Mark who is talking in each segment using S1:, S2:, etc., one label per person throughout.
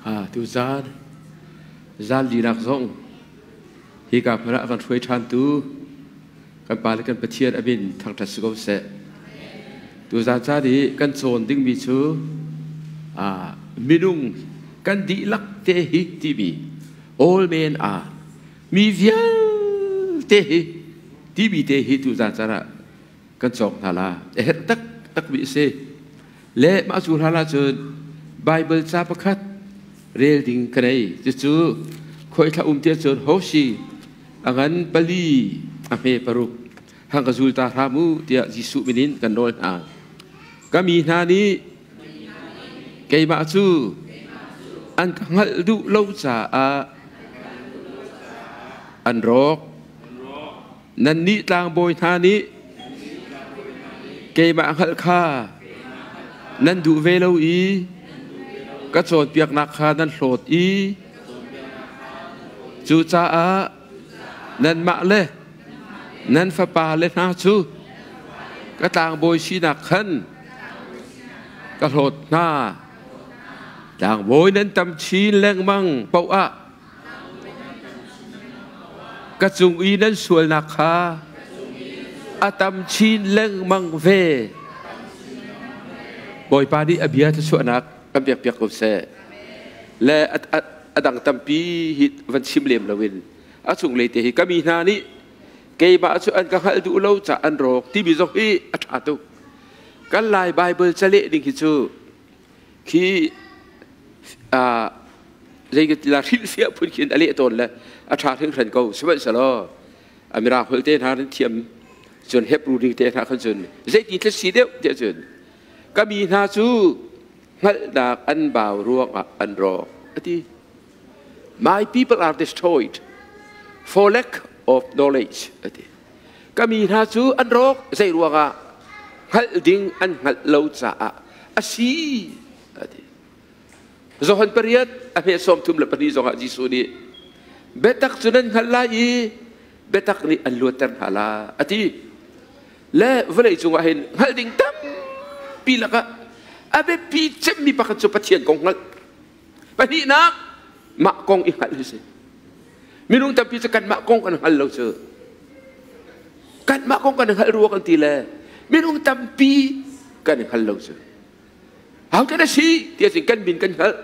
S1: Tuzaan zan linak zong hika hmun ah a kan hruai ṭhantu kan Pa le kan Pathian a min thangṭhat si ko seh. Tuzaan caan i kan cawn dingmi cu minung kan dihlak te hi timi all men are mi vialte hi timi te hi tuzaan caan ah kan cawk hna la. A herh taktakmi a si. Le mah cu hlan ahcun Baibal ca pakhat rel ding ka nei. Cucu khuaithla um tiah cun Hoshi a ngan pali a hme paruk hang ka zul ta hram u tiah Jesuh min in kan nawl hna. Ka mi hna nih keimah cu an ka hngalh duh lo caah an rawk. Nannih tlangbawi hna nih keimah hngalh kha nan duh ve lo i ka cawnpiaknak kha nan hlawt i cucaah nanmah le nan fapale hna cu ka tlangbawi sinak khan ka hlawt hna. Tlangbawi nan tam chin lengmang paoh ah Ka cung i nan sualnak kha a tam chin lengmang ve. Bawipa nih a bia thluachuahnak kan pekpiak ko seh. Le a dang tampi hi van chim lem loin a cunglei te hi ka mi hna nih keimah cu an ka hngalh duh lo ca an rawk timi zong hi a ṭha tuk. Kan Lai Baibal caleh ding hi cu khi zei ka tila hrilhfiah phun khin a leh tawn le a ṭha hringhran ko. Sihmanhsehlaw a mirang holh te hna nan thiam cun Hebrew ning te hna khan cun zeiti thil si deuh tiah cun ka mi hna cu hngalhnak an bau ruangah an rawk a ti. My people are destroyed for lack of knowledge a ti. Ka mi hna cu an rawk. Zei ruangah? Hngalh ding an hngalh lo caah a si a ti. Johan pariat a hme 34 zongah Jesuh nih biatak cu nan hngalh lai i biatak nih an luatter hna la a ti. Le vawlei cungah hin hngalh ding tampi lakah a biapi cemmi pakhat cu Pathian kong hngalh. Pahnihnak, mah kong i hngalh hi si. Minung tampi cu kanmah kong kan hngal lo cu. Kanmah kong kan hngalh rua kan ti le minung tampi kan hngal lo cu. How can a si ti sin kan min kan hngalh,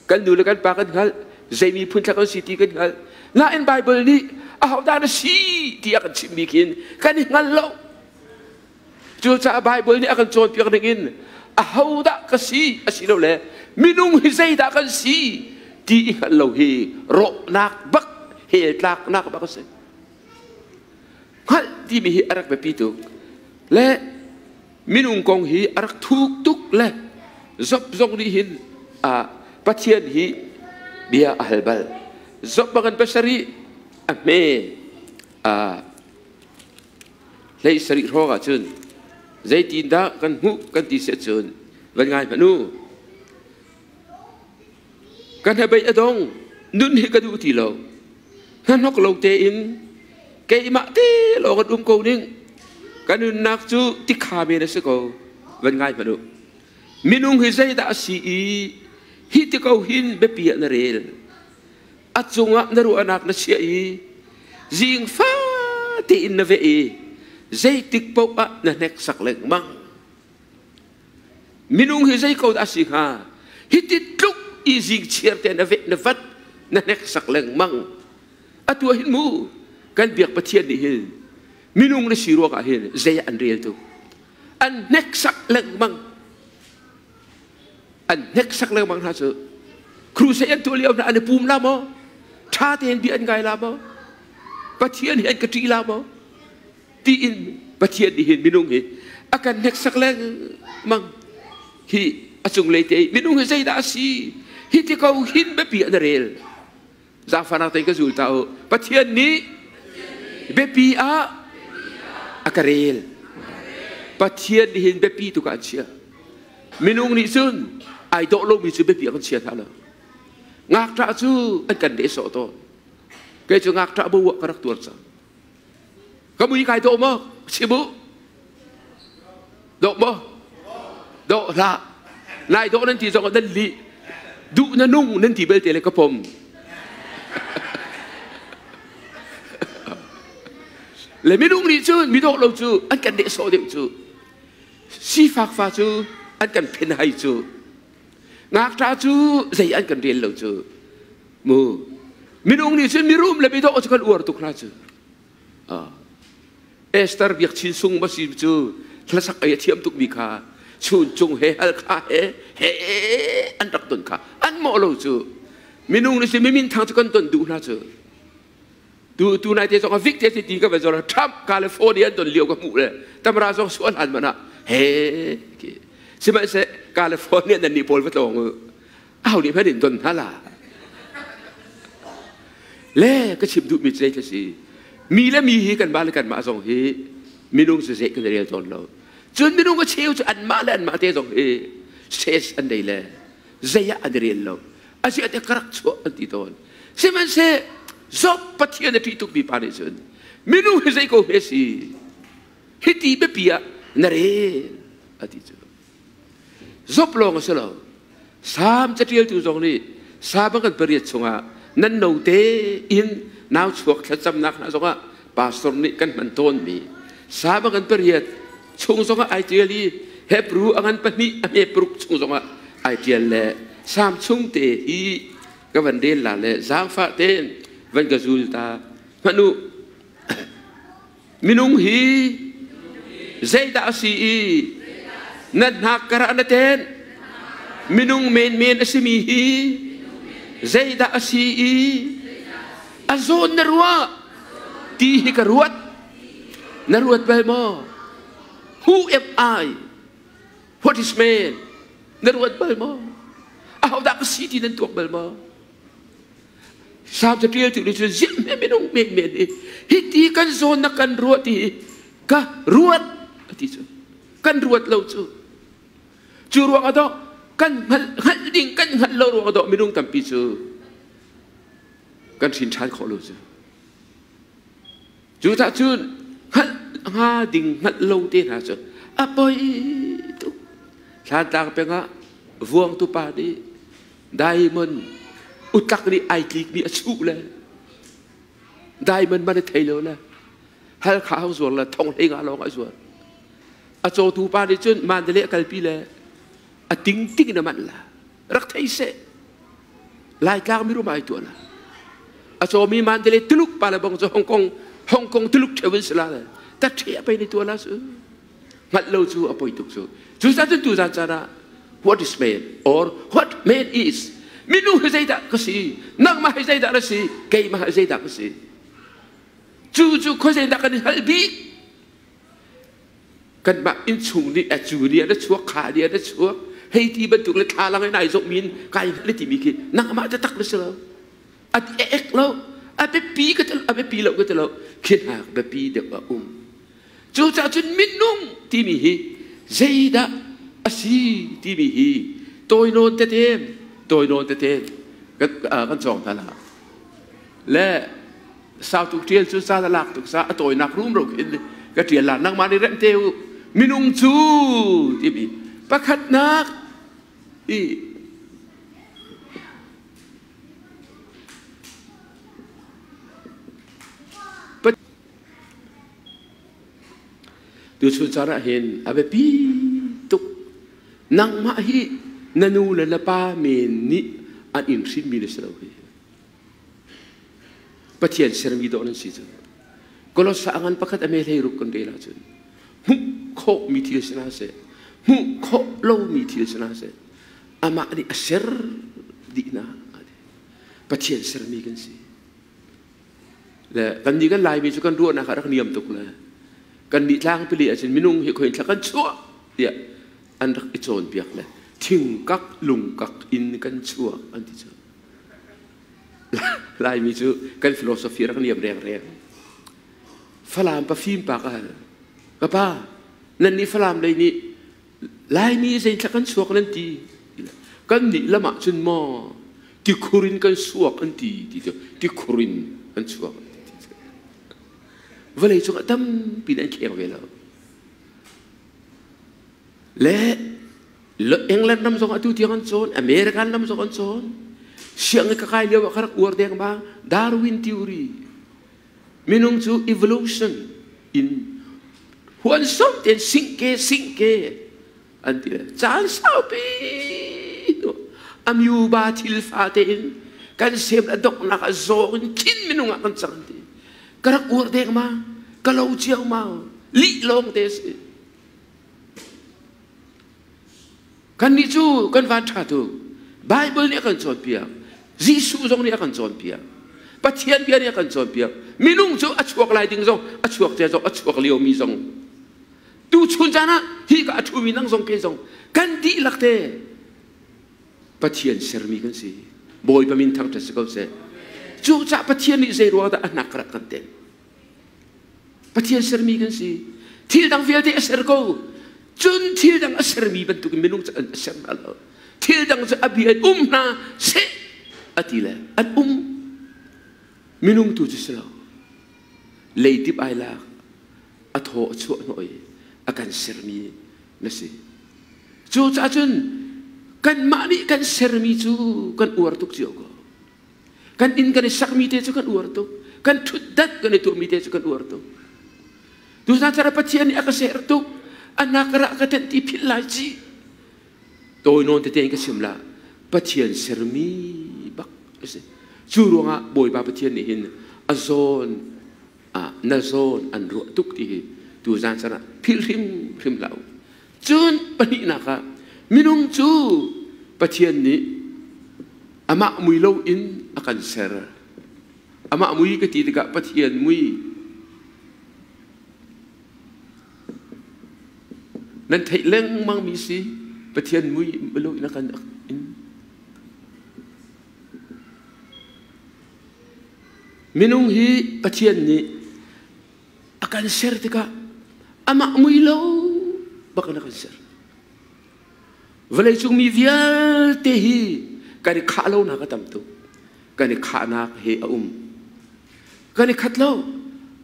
S1: kan nu le kan pa kan hngalh, zei miphun thla kan si ti kan hngalh. Nain Bible nih ahodah na si ti a kan chimmi khin kan i hngal lo. Cucaah Bible nih a kan cawnpiak ning in ahodah ka si asilole minung hi zeidah kan si ti i hngalh lo hi rawhnak bak hell tlaknak bak a si. Hngalh timi hi a rak biapi tuk. Le minung kong hi a rak thuk tuk le Job zong nih hin Pathian hi bia a hal bal. Job bangan pasarih a hme Hlei sarih hrawng ahcun zeitindah kan hmuh kan ti si ahcun van ngai hmanh u. Ka hnabei a dong, nun hi ka duh ti lo. Hnahnok lo tein keimah te lawng an um ko ning. Ka nunnak cu tikha men a si ko. Van ngai hmanh u. Minung hi zeidah a si i hi ti ko hin biapi ah na rel. A cungah na ruahnak na chiah i zing fate in na veh i zeitik paoh ah na hneksak lengmang. Minung hi zei ko dah a si hnga? Hiti tluk i zing chiar te na veh na vat na hneksak lengmang. Atu ah hin mu kan biak Pathian nih hin minung na si ruangah hin zei ah an rel tu? An hneksak lengmang. An hneksak lengmang hna cu crusade an tuah lio hna an i pum la maw? Ṭha tein bia an ngai la maw? Pathian hi an ka ṭih la maw? Tiin Pathian nih hin minung hi a kan hneksak lengmang. Hi a cunglei te minung hi zeidah a si? Hi ti ko hin biapi ah na rel. Zaangfahnak tein ka zul ta u. Pathian nih biapi ah a ka rel. Pathian nih hin biapi tuk ah an chia. Minung nih cun ai dawh lomi cu biapi ah kan chia hna lo. Ngakṭah cu an kan nehsawh tawn. Kei cu ngakṭah bo ah ka rak tuar cang. Ka mui kai dawh maw? Chim u. Dawh maw? Dawh hlah. Lai dawh nan ti zong ah nan lih. Duh na nung nan ti belte le ka pom. Le minung nih cun midawh lo cu an kan nehsawh deuh cu. Sifak fa cu an kan phen hai cu. Ngakṭa cu zei an kan rel lo cu. Mu. Minung nih cun mirum le midawh cu kan uar tuk hna cu. Esther biak chin sung ma si cu hlasak ei a thiam tuk mi kha chuncung he halkha he he an rak ton kha an mawh lo cu. Minung nih cun mimin thang cu kan ton duh hna cu. Tu tu nai te zong a vik te ti ti ka va zor Trump California an ton lio ka hmuh le tamra zong sual han mana he sihmanhseh California nan nih pawl va tlawng u aho nih hmanh in don hna la le ka chim duh mi cu si mi le mi hi kan mah le kan mah zong hi minung cu zei kan rel tawn lo. Cun minung a cheu cu anmah le anmah te zong hi ses an nei le zei ah an rel lo. Asi ate ka rak chuah an ti tawn. Sihmanhseh Job Pathian a ṭih tukmi pa nih cun minung hi zei ko he si hiti biapi ah na rel a ti cu. Job lawng a si lo. Salm caṭialtu zong nih Salm kan pariat chungah nan note in nau chuak thlacamnak hna zongah pastor nih kan hman tawnmi Salm kan pariat chung zongah ai ṭial i Hebrew a ngan pahnih a hme paruk chung zongah ai ṭial le Salm chung te hi ka van rel la le zaangfah tein van ka zul ta hmanh u. Minung hi zeidah a si i na hnak karah na tenh? Minung menmen a simi hi zeidah a si i a zawn na ruah ti hi ka ruat. Na ruat bal maw? Who am I? What is man? Na ruat bal maw? Ahodah ka si ti nan tuak bal maw? Salm caṭial tu nih cun ziah me minung menmen hi hiti kan zawn na kan ruat i ka ruat a ti cu. Kan ruat lo cu. Cu ruang ah dawh kan hngalh ding kan hngalh lo ruang ah dawh minung tampi cu kan hrin ṭhan khawh lo cu. Cu tah cun hngalh hnga ding hngalh lo te hna cu a poi tuk. Thlantlang peng ah vuangtu pa nih diamond utlak nih ai tlikmi a chuh le diamond man a thei lo le halkha hang zuar le thong hlei nga lawng a zuar. A cawtu pa nih cun Mandalay a kalpi le a ting ting in a manh la. Rak thei seh. Laitlang mirum ai tuah la. A cawmi Mandalay Tuluk pa le bong cu Hong Kong Hong Kong Tuluk ṭheu in si la le ta ṭhe a pei ni tuah la su. Hngalh lo cu a poi tuk cu. Cu zan cun tu zan caan ah what is man or what man is, minu hi zeidah ka si, nangmah hi zeidah na si, keimah hi zeidah ka si, cu cu khuazeidah kan i hngalh bik. Kanmah innchung nih a cu ni ah na chuak, kha ni ah na chuak hei ti bantuk le thlalang in ai zoh min kai le timi khi nangmah taktak na si lo, a ek lo, a biapi ka ti, a biapi lo ka ti lo, khi hna biapi deuh a um. Cucaah cun minung timi hi zeidah a si timi hi tawi nawn tete tawi nawn tete kan cawng hna la le sau tuk ṭial cu ca na lak tuk sa a tawinak rumro khin ka ṭial la, nangmah nih remh te u. Minung cu timi pakhatnak i Tuchun caan ah hin a biapi tuk. Nangmah hi na nu le na pa men nih an in hrinmi na si lo hi. Pathian sermi dawh nan si cu. Kolosa a ngan pakhat a me hlei ruk kan rel ahcun hmuh khawhmi thil si hna seh, hmuh khawh lomi thil si hna seh, amah nih a ser dih hna. Pathian sermi kan si. Le kan nih kan Laimi cu kan ruahnak ah rak niam tuk le kan nih tlangpili ahcun minung hi khoin thla kan chuah tiah an rak i cawnpiak le thingkak lungkak in kan chuak an ti cu. Laimi cu kan philosophy rak niam rengreng. Falam pa fim pa ka hal. Ka pa, nan nih Falam lei nih Laimi zei thla kan chuak nan ti? Kan nih lam ah cun maw tikhur in kan suak an ti ti cu, tikhur in an chuak. Vawlei cungah tampi an kheng ve lo. Le England ram zong atu tiang an cawn, American ram zong an cawn. Sianginn ka kai lio ah ka rak uar dengmang Darwin theory. Minung cu evolution in huan som tein singke singke an ti le caan saupi amyu ba thil fa tein kan sem a doknak a zawng in khin minung ah kan cang ti ka rak uar deng ma ka lo chiang ma lih lawng te si kan nih cu kan van ṭha tu Bible nih a kan cawnpiak Jesuh zong nih a kan cawnpiak Pathian bia nih a kan cawnpiak minung cu a chuak lai ding zong a chuak cia zong a chuak lio mi zong tu chun caan ah hi ka a ṭhumi nang zong kei zong kan dihlak te Pathian sermi kan si Bawipa min thangṭhat si ko seh cu cah Pathian nih zei ruang dah a hnak rak kan ten Pathian sermi kan si. Thil dang vialte a ser ko. Cun thil dang a sermi bantukin minung cu an ser hna lo. Thil dang cu a bia in um hna seh a ti le an um. Minung tu cu si lo. Leidip ai lak a thaw a chuah hnawh i a kan sermi na si. Cucaah cun kanmah nih kan sermi cu kan uar tuk cio ko. Kan inn kan i sakmi te cu kan uar tuk. Kan ṭhutdat kan i tuahmi te cu kan uar tuk. Tuzan cara Pathian nih a ka ser tuk. Anak ra ka tenh ti philh lai ci. Tawi nawn tete in ka chim la. Pathian sermi bak a si. Cu ruangah Bawipa Pathian nih hin a zawn na zawn an ruah tuk ti hi tuzan chan ah philh hrim hrim hlah u. Cun pahnihnak ah minung cu Pathian nih amah mui loin a kan ser. Amah mui ka ti tikah Pathian mui nan theih lengmang mi si Pathian mui loin a kan in Minung hi Pathian nih a kan ser tikah amah mui lo bak in a kan ser. Vawleicung mi vialte hi kan i khah lonak a tam tuk. Kan i khahnak he a um. Kan i khat lo.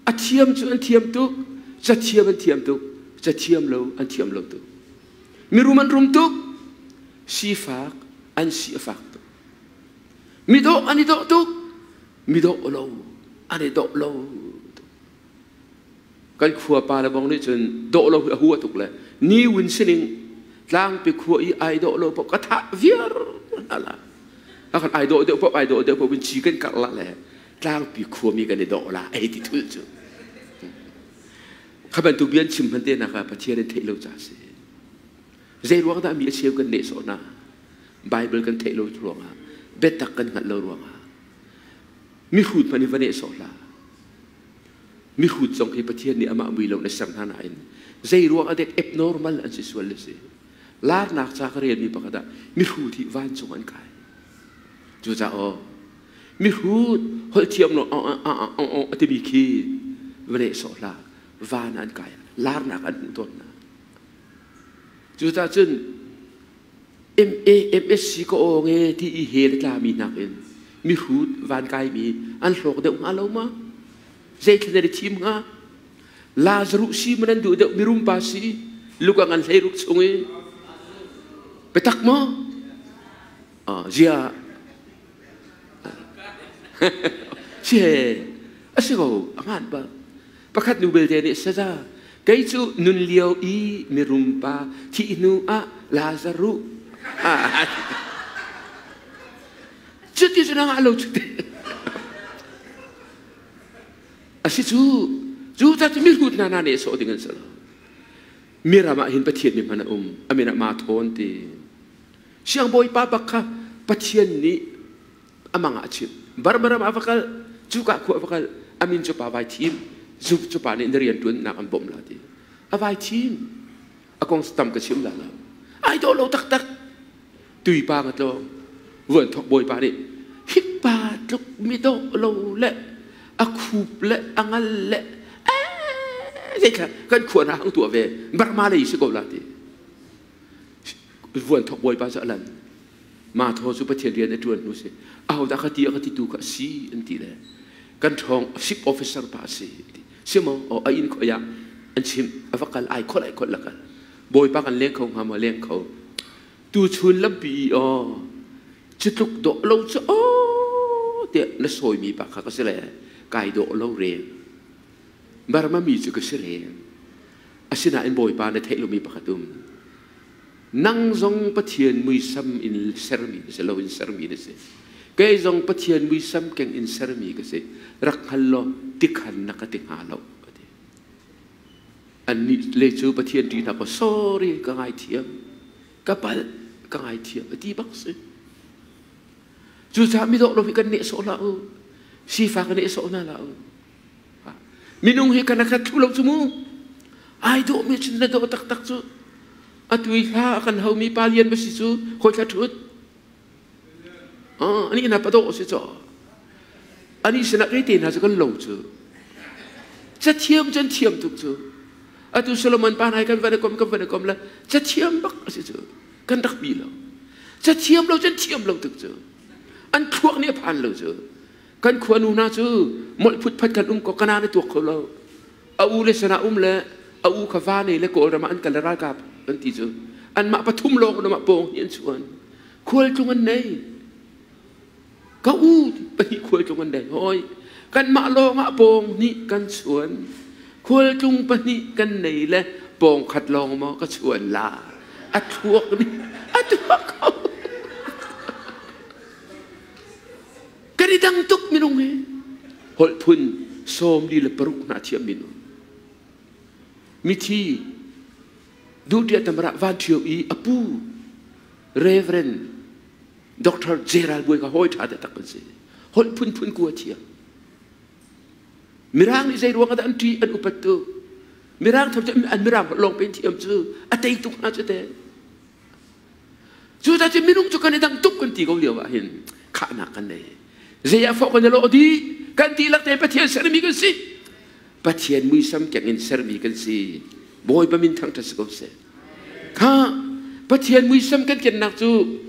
S1: A thiam cu an thiam tuk. Cathiam an thiam tuk. Cathiam lo an thiam lo tuk. Mirum an rum tuk. Sifak an si a fak tuk. Midawh an i dawh tuk. Midawh lo an i dawh lo tuk. Kan khua pa le bong nih cun dawh lo hi a hua tuk le ni win sining tlangpi khua i ai dawh lo paoh ka thah viar ala a kan ai dawh deuh paoh ai dawh deuh paoh chi kan karh la le tlangpi khua mi kan i dawh la ei ti thul cu kha bantuk bian chim hman te nak ah Pathian in theih lo ca si zei ruang dah mi a cheu kan nehsawh na Bible kan theih lo ruangah biatak kan hngalh lo ruangah mihrut hmanh hi va nehsawh hlah mihrut zong hi Pathian nih amah mui lo na ser hna nain zei ruang ah dek abnormal an si sual le si larnak ca ka relmi pakhat ah mihrut hi vancung an kai cucaah aw mihrut holh thiam lo a timi khi va nehsawh hlah van an kai larnak an hmuh tawn hna cucaah cun MA MSc ka awng e ti i he le tlami nakin mihrut van kaimi an hlawk deuh hnga lo ma? Zeithil nan i thim hnga? Lazaruh si man an duh deuh mirum pa si luka ngan hlei ruk chung i biatak maw? Zia si he a si ko a hmaan bak pakhat nu belte nih saza kei cu nun lio i mirum pa thih hnu ah Lazaruh cuti cu nangah lo cuti a si cu cu ta cu mihrut hna hna nih sawh ding an si lo miram ah hin Pathian mi hman a um a min ah ma thawn ti siangbawi pa bak kha Pathian nih amang ah a chimh Barbaram ah va kal cuka khua va kal amin cu pa vai thim zu cu pa nih na rian tuannak an bawmh la ti a vai thim a kong tam ka chim la lo ai dawh lo taktak tui pa nga tlawng vuan thok bawi pa nih hi pa tluk mi dawh lo le a khup le a ngal le zeithla kan khua na hang tuah ve Burma lei si ko la ti vuan thok bawipa cu a lan ma thaw cu Pathian rian a ṭuan hnu si ahodah ka ti a ka titu kha a si an ti le kan ṭhawng ship officer pa a si ti si maw o a inn khoi ah an chim a va kal ai khol ai khol la kal bawipa kan leng kho hnga maw leng kho. Tuchun lampi i aw cu tluk dawh lo cu aw tiah na sawimi pa kha ka si le kai dawh lo reng. Burma mi cu ka si reng. Asinain Bawipa na theih lomi pakhat um. Nang zong Pathian muisam in sermi na si lo in sermi na si. Kei zong Pathian muisam keng in sermi ka si. Rak hngal law tikhan na ka ti hnga lo. Ka ti. Annih le cu Pathian ṭihnak ko sorry ka ngaithiam. Ka palh ka ngaithiam a ti bak si. Cucaah midawh lo hi kan nehsawh hlah u. Sifak kan nehsawh hna hlah u. Minung hi kan khat thlu lo cu mu. Ai dawh mi cun na dawh taktak cu. Atu i hla a kan homi pa lian ba si cu khoi thla ṭhut. Ani na pa dawh si caw. Ani sinah kei te hna cu kan lo cu. Cathiam cun thiam tuk cu. Atu Solomon pa nai kan van i kom kan van i kom le cathiam bak a si cu. Kan rak bi lo. Cathiam lo cun thiam lo tuk cu. An thluak nih a phan lo cu. Kan khuanu hna cu molh phutphat kan um ko kana na tuak kho lo. A u le sana um le a u kha va nei le Kawlram ah an kal le ralkap an ti cu. Anmah pathum lawng ramah pawng hi an chuan. Khualtlung an nei. Ka u pahnih khualtlung an nei. Hoi kanmah lawng ah pawng hnih kan chuan. Khualtlung pahnih kan nei le pawng khat lawng maw ka chuan la. A thluak nih a tuak ko. Kan i dang tuk minung hi. Holh phun 46 hna thiam minung. Mithi duhtiah tamara van ṭhio i a pu Reverend Dr. Gerald Buai ka hawi ṭha te tak kan si. Holh phunphun ku a thiam. Mirang nih zei ruang ah dah an ṭih an upat tu. Mirang tham cu an mirang holh lawng pe thiam cu a tei tuk hna cu te. Cucaah cun minung cu kan i dang tuk kan ti ko lio ah hin khahnak kan nei. Zei ah fawh kan i lawh dih kan dihlak tein Pathian sermi kan si. Pathian muisam keng in sermi kan si. Bawipa min thangṭhat si ko seh. Kha Pathian muisam kan kennak cu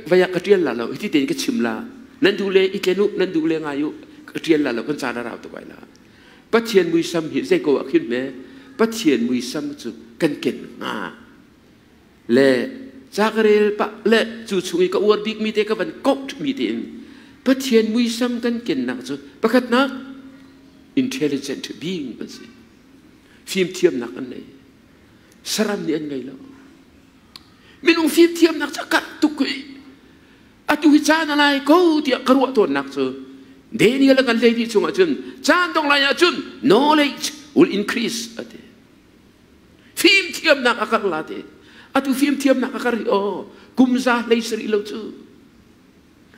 S1: vai ah ka ṭial la lo hiti tein ka chim la. Nan duh le i tlen u, nan duh le ngai u. Ka ṭial la lo kan caan a rau tuk ai la. Pathian muisam hi zei ko ah khin me Pathian muisam cu kan ken hnga. Le ca ka rel pah le cu chung i ka uar bikmi te ka van quote mi te in Pathian muisam kan kennak cu pakhatnak intelligent being kan si. Fimthiamnak an nei. Saram nih an ngei lo. Minung fimthiamnak cu a karh tuk i atu hi caan a lai ko tiah ka ruah tawnnak cu Daniel a kan lei dih chungah cun caan dong lai ahcun knowledge will increase a ti. Fimthiamnak a karh la te. Atu fimthiamnak a karh hi aw kum za hlei sarih lo cu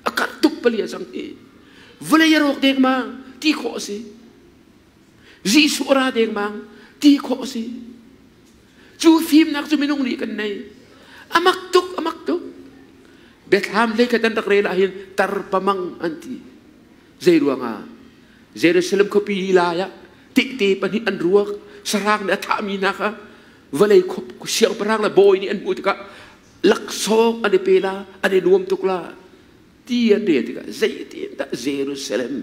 S1: a karh tuk pali a cang hi. Vawlei a rawk dengmang ti khawh a si. Jesuh a ra dengmang ti khawh a si. Cu fimnak cu minung nih kan nei. A mak tuk, a mak tuk. Biathlam hlei khat an rak rel ahhin tarpamang an ti. Zei ruangah? Jerusalem khuapi lai ah tehte pahnih an ruak sarang nih a thahmi hna kha vawlei siangpahrang le bawi nih an hmuh tikah laksawng an i pe la an i nuam tuk la ti an rel tikah zeitin dah Jerusalem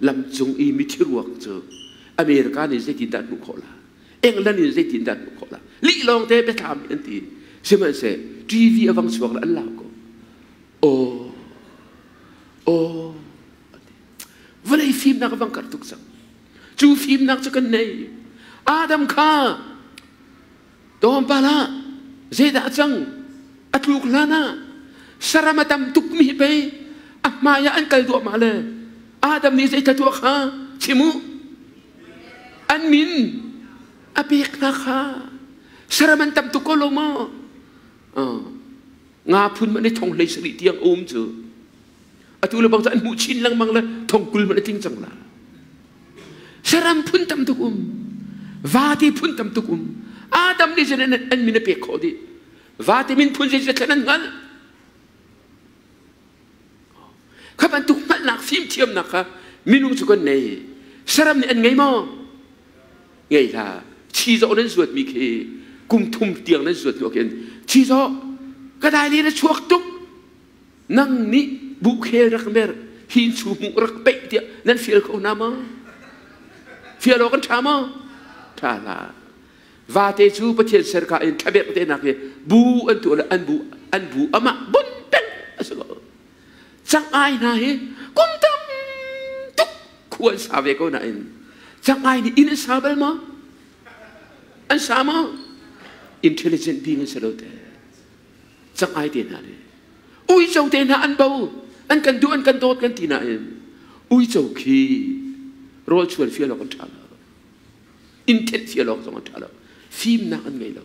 S1: lamcung i mithi ruak cu America nih zeitin dah an hmuh khawh la England in zeitin dah an hmuh khawh la lih lawng te biathlam an ti sihmanhseh TV a vang chuak le an lau ko aw aw Vawlei fimnak a vang karh tuk cang. Cu fimnak cu kan nei. Adam kha tlawmpal ah zeidah a cang? A tluk hlan ah saram a tam tukmi hi pei a hmai ah an kal duahmah le Adam nih zei tuah kha chim u. An min a pek hna kha saram an tam tuk ko lo maw? Nga phun man i thong hlei sarih tiang a um cu. Atu le bang cu an hmuh chin lengmang le thongkul hmanh a tling cang la. Saram phun tam tuk um. Vate phun tam tuk um. Adam nih cun an min a pek khawh dih. Vate min phun zei thlen an hngalh. Kha bantuk hngalhnak fimthiamnak kha minung cu kan nei. Saram nih an ngei maw? Ngei hlah. Chizawh nan zuatmi khi kum thum tiang nan zuat hnu ah khin chizawh ka dai le na chuak tuk Nang nih bukhel rak mer hin chu hmuh rak peih tiah nan fial kho hna maw? Fial awk an ṭha maw? Ṭha hlah. Vate cu Pathian serka in thlaberh te nak hi bu an tuah le an bu An bu amah bun peng a si ko. Cang ai hna hi kum tam tuk khua an sa ve ko nain cang ai nih inn an sa bal maw? An sa maw? Intelligent being an si lo te. Cang ai te hna nih uico te hna an bo an kan duh an kan dawt kan ti nain uico khi rawl chuan fial awk an ṭha lo. Inn thenh fial awk zong an ṭha lo. Fimnak an ngei lo.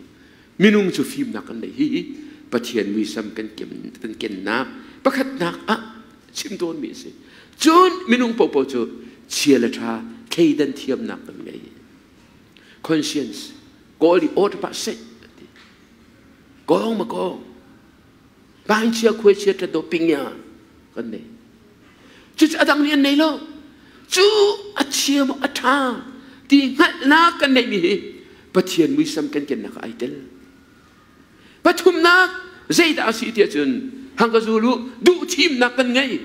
S1: Minung cu fimnak kan nei. Hihi Pathian muisam kan kan kennak pakhatnak ah chim tawnmi a si. Cun minung paohpaoh cu chia le ṭha thleidan thiamnak kan ngei. Conscience kawl i aw pa seh ti. Kong ma kong. Bang chia khuai chia ṭhat do pingya kan nei. Cucu a dang nih an nei lo. Cu a chia maw a ṭha ti hngalhnak kan neihmi hi Pathian muisam kan kennak ah ai tel. Pathumnak zeidah a si tiah cun hang ka zul u duh thimnak kan ngei.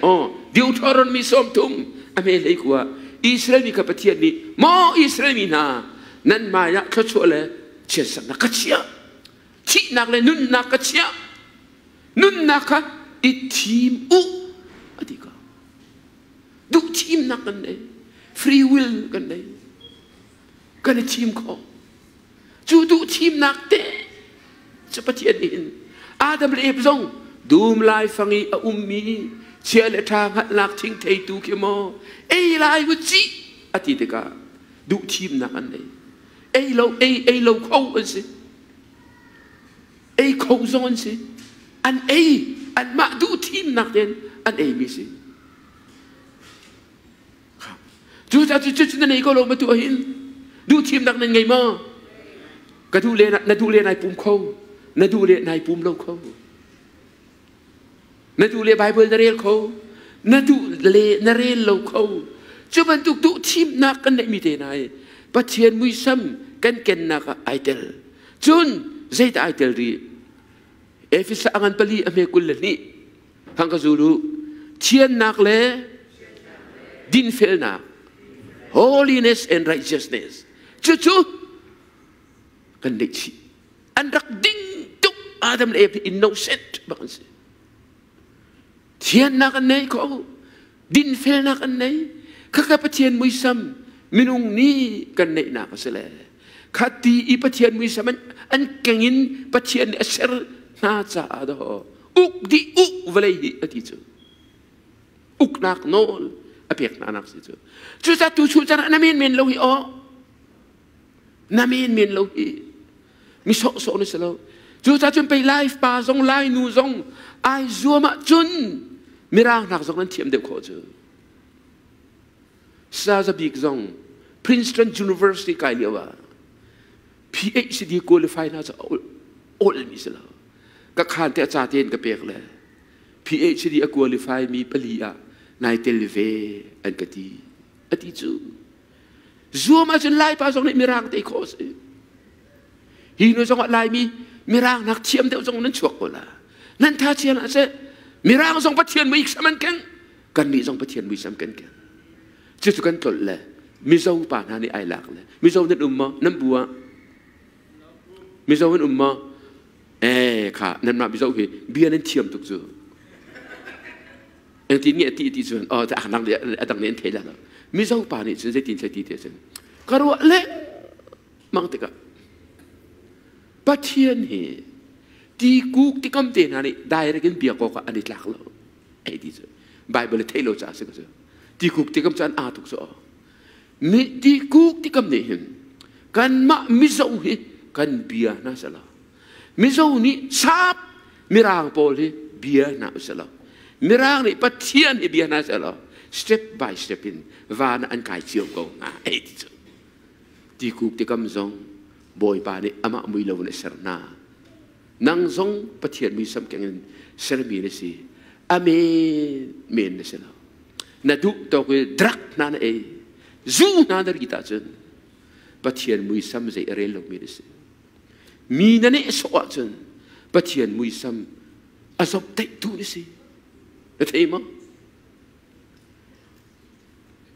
S1: Oh, Deuteronomy 30 a hme hlei kua Israel mi kha Pathian nih maw Israel mi hna nan hmai ah thluachuah le chiatsaknak ka chiah thihnak le nunnak ka chiah Nunnak kha i thim u a ti ko. Duh thimnak kan nei. Free will kan nei. Kan i thim khawh. Cu duh thimnak te cu Pathian nih hin Adam le Eve zong dum laifang i a ummi chia le ṭha hngalhnak thing theitu khi maw ei lai u cih a ti tikah duh thimnak an nei. Ei lo ei ei lo kho an si. Ei kho zong an si. An ei, anmah duh thimnak tein an eimi si. Cucaah cu cu na nei ko lo ma tu ahin duh thimnak nan ngei maw? Ka duh le na duh le nai pum kho, na duh le nai pum lo kho. Na duh le Bible na rel kho, na duh le na rel lo kho. Cu bantuk duh thimnak kan neihmi te hna hi Pathian muisam kan kennak ah ai tel. Cun zeidah ai tel rih? Efesa a ngan pali a hme 22 hang ka zul u. Thiannak le dinfelnak holiness and righteousness cucu kan neih chih. An rak ding tuk Adam le Eve innocent bak an si. Thiannak an nei kho, dinfelnak an nei. Khaka Pathian muisam minung nih kan neihnak a si le. Kha ti i Pathian muisam an keng in Pathian nih a ser hna caah daw uk dih uk vawlei hi a ti cu. Uknak nawl a pek hna nak si cu. Cucaah tu chung caan ah na men men lo hi aw. Na men men lo hi. Mi sawhsawh na si lo. Cucaah cun pei life pa zong lai nu zong ai zuam ahcun mirang hnak zong nan thiam deuh khawh cu. Saza bik zong Princeton University kai lio ah PhD qualify na cu ol mi si lo. Ka khan te a ca tein ka pek le PhD a qualify mi pali ah nai tel ve an ka ti. A ti cu. Zuam ahcun Laipa zong nih Mirang te khawh a si. Hi nu zong ah Laimi Mirang nak thiam deuh zong nan chuak ko la. Nan tha chian ah seh Mirang zong Pathian muisam an keng. Kannih zong Pathian muisam kan keng. Cucu kan tlolh le Mizo pa hna nih ai lak le Mizo nan um maw? Nan bu ah? Mizo an um maw? Eh kha nanmah Mizo hi bia nan thiam tuk cu. Engtin nge ti ti cun oh a dang a dang nih an thei la lo. Mizo pa nih cun zeitin thei ti ti cun ka ruah le mang tikah Pathian hi ti kuk ti kam te hna nih direct in biak awk ah an i tlak lo. Ei ti cu Bible thei lo caah si ko cu. Ti kuk ti kam cu an aa tuk cu. Mi ti kuk ti kam nih hin kanmah Mizo hi kan bia hna selaw Mizo nih sap Mirang pawl hi bia hna uselaw Mirang nih Pathian hi bia hna selaw step by step in van ah an kai cio ko hnga ei ti cu. Ti kuk ti kam zong Bawipa nih amah mui lo in a ser hna. Nang zong Pathian muisam keng in sermi na si. Amen men na si lo. Na duh tawk i drug hna na ei. Zu hna na rit ahcun Pathian muisam zei a rel lomi na si. Mi na nehsawh ahcun Pathian muisam a zomhtaihtu na si. Na thei maw?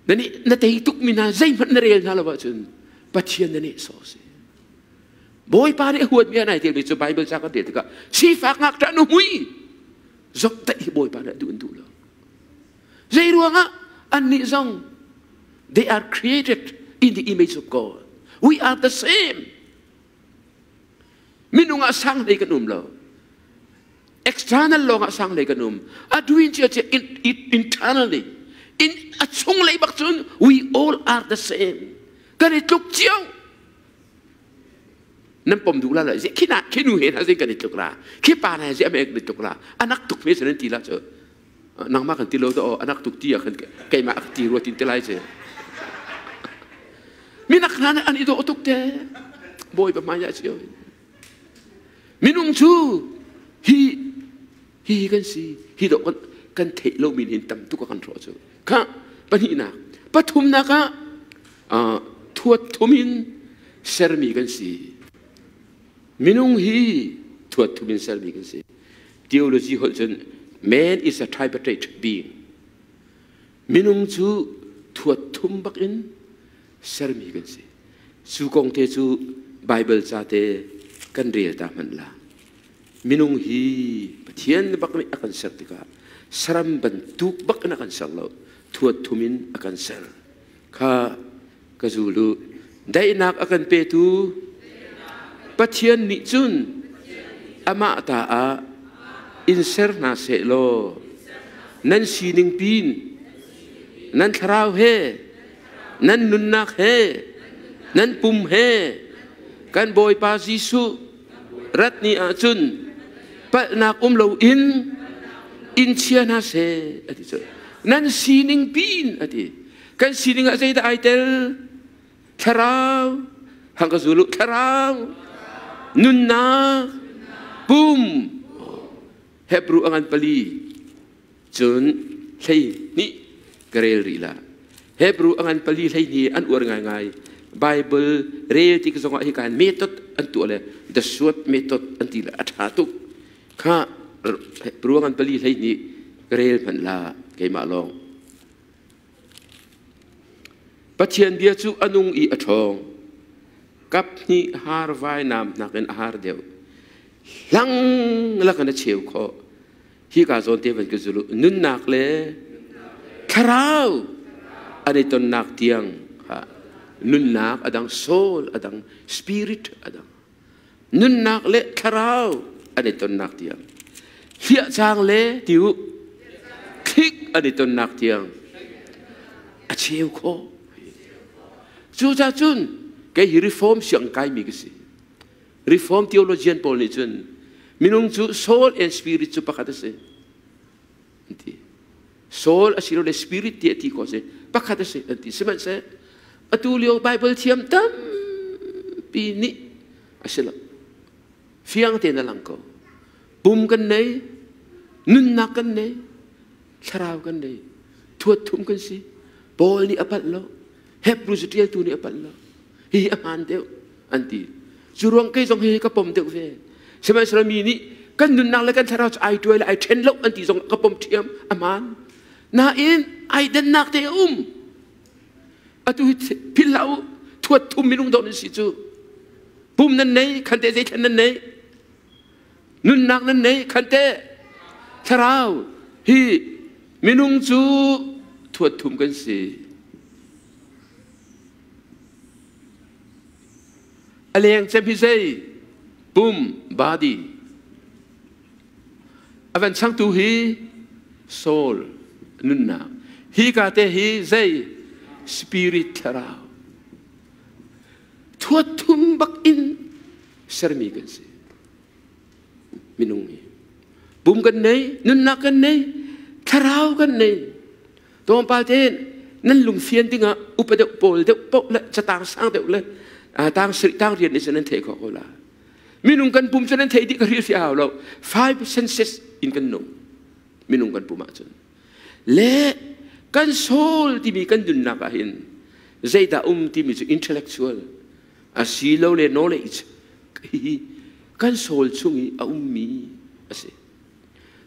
S1: Na nih na tei tukmi hna zeihmanh na rel hna lo ahcun Pathian na nehsawh si. Bawipa nih a huatmi ah nai telmi cu Bible ca kan rel tikah sifak ngakṭah nu mui zoktaih hi Bawipa nih a duh an duh lo. Zei ruangah annih zong they are created in the image of God. We are the same. Minung ah sang hlei kan um lo. External lawng ah sang hlei kan um. A duin cia cia internally in a chung lei bak cun we all are the same. Kan i tluk cio. Nan pom duh la la khi na khi nu he na zing kan i tluk la khi pa na zi ame kan i tluk la anak tuk me nan ti la cu nangmah kan ti lo to anak tuk ti ah khan keimah ak ti rua tin te lai ce minak hna nih an i dawh tuk te bawi pa hmai ah cio minung cu hi hi kan si hi dawh kan kan theih lo min hin tam tuk a kan hrawh cu kha pahnihnak pathumnak ah thuat thum in sermi kan si minung hi thuat thum in sermi kan si theology holh cun man is a tripartite being minung cu thuat thum bak in sermi kan si cu kong te cu Bible ca te kan rel ta hmanh la minung hi Pathian bak nih a kan ser tikah saram bantuk bak in a kan ser lo thuat thum in a kan ser kha ka zulu daihnak a kan petu Pathian nih cun amah ta ah in ser hna seh law nan sining pin nan thlarau he nan nunnak he nan pum he kan Bawipa Jesuh rat ni ahcun palhnak um loin in chia hna seh a ti cu nan sining piin a ti kan sining ah zeidah ai tel thlarau hang ka zulu thlarau nunnak pum Hebrew angan pali cun hlei hnih ka rel rih la Hebrew a ngan pali hlei hnih an uar ngaingai Bible rel tik zongah hi kan method an tuah le the short method an ti le a ṭha tuk kha Hebrew a ngan pali hlei hnih ka rel hmanh la keimah lawng Pathian bia cu a nung i a ṭhawng kap hnih har vai nam nakin a har deuh hlang lakin a cheu khawh Hika zawn te van ka zul nunnak le thlarau an i tonnak tiang nunnak adang soul adang spirit adang nunnak le thlarau an i tonnak tiang hliah cang le tiu thlik an i tonnak tiang a cheu khawh cucaah cun kei hi reform siang kaimi ka si Reform theologian pawl nih cun minung cu soul and spirit cu pakhat a si an ti. Soul asilole spirit ti a ti ko si pakhat a si an ti. Sihmanhseh atu lio Bible thiam tampi nih a si lo. Fiang tein a lang ko. Pum kan nei, nunnak kan nei, thlarau kan nei, thuat thum kan si. Paul nih a palh lo. Hebrew ṭialtu nih a palh lo. Hihi a hmaan deuh an ti. Cu ruang kei zong hi ka pom deuh ve. Sihmanhsehlaw mi nih kan nunnak le kan thlarau cu ai tuai le ai ṭhen lo an ti zong ka pom ṭhiam a hmaan. Nain ai dannak te a um. Atu hi philh hlah u thuat thum minung dawh nan si cu. Pum nan nei khan te zei thlen nan nei. Nunnak nan nei khan te thlarau hi minung cu thuat thum kan si. A leng cem hi zei? Pum, body. A van changtu hi soul, nunnak. Hi ka te hi zei? Spirit thlarau. Thuat thum bak in sermi kan si. Minung hi. Pum kan nei, nunnak kan nei, thlarau kan nei. Tlawmpal tein nan lungfian dingah upa deuh pawl deuh paoh le catang sang deuh le tang sarih tang rian nih cun nan theih khawh ko la. Minung kan pum cu nan theih dih ka hrilhfiah hau lo. Five senses in kan nung. Minung kan pum ahcun. Le kan soul timi kan nunnak ah hin zeidah um timi cu intellectual asilole knowledge hi kan soul chung i a ummi a si.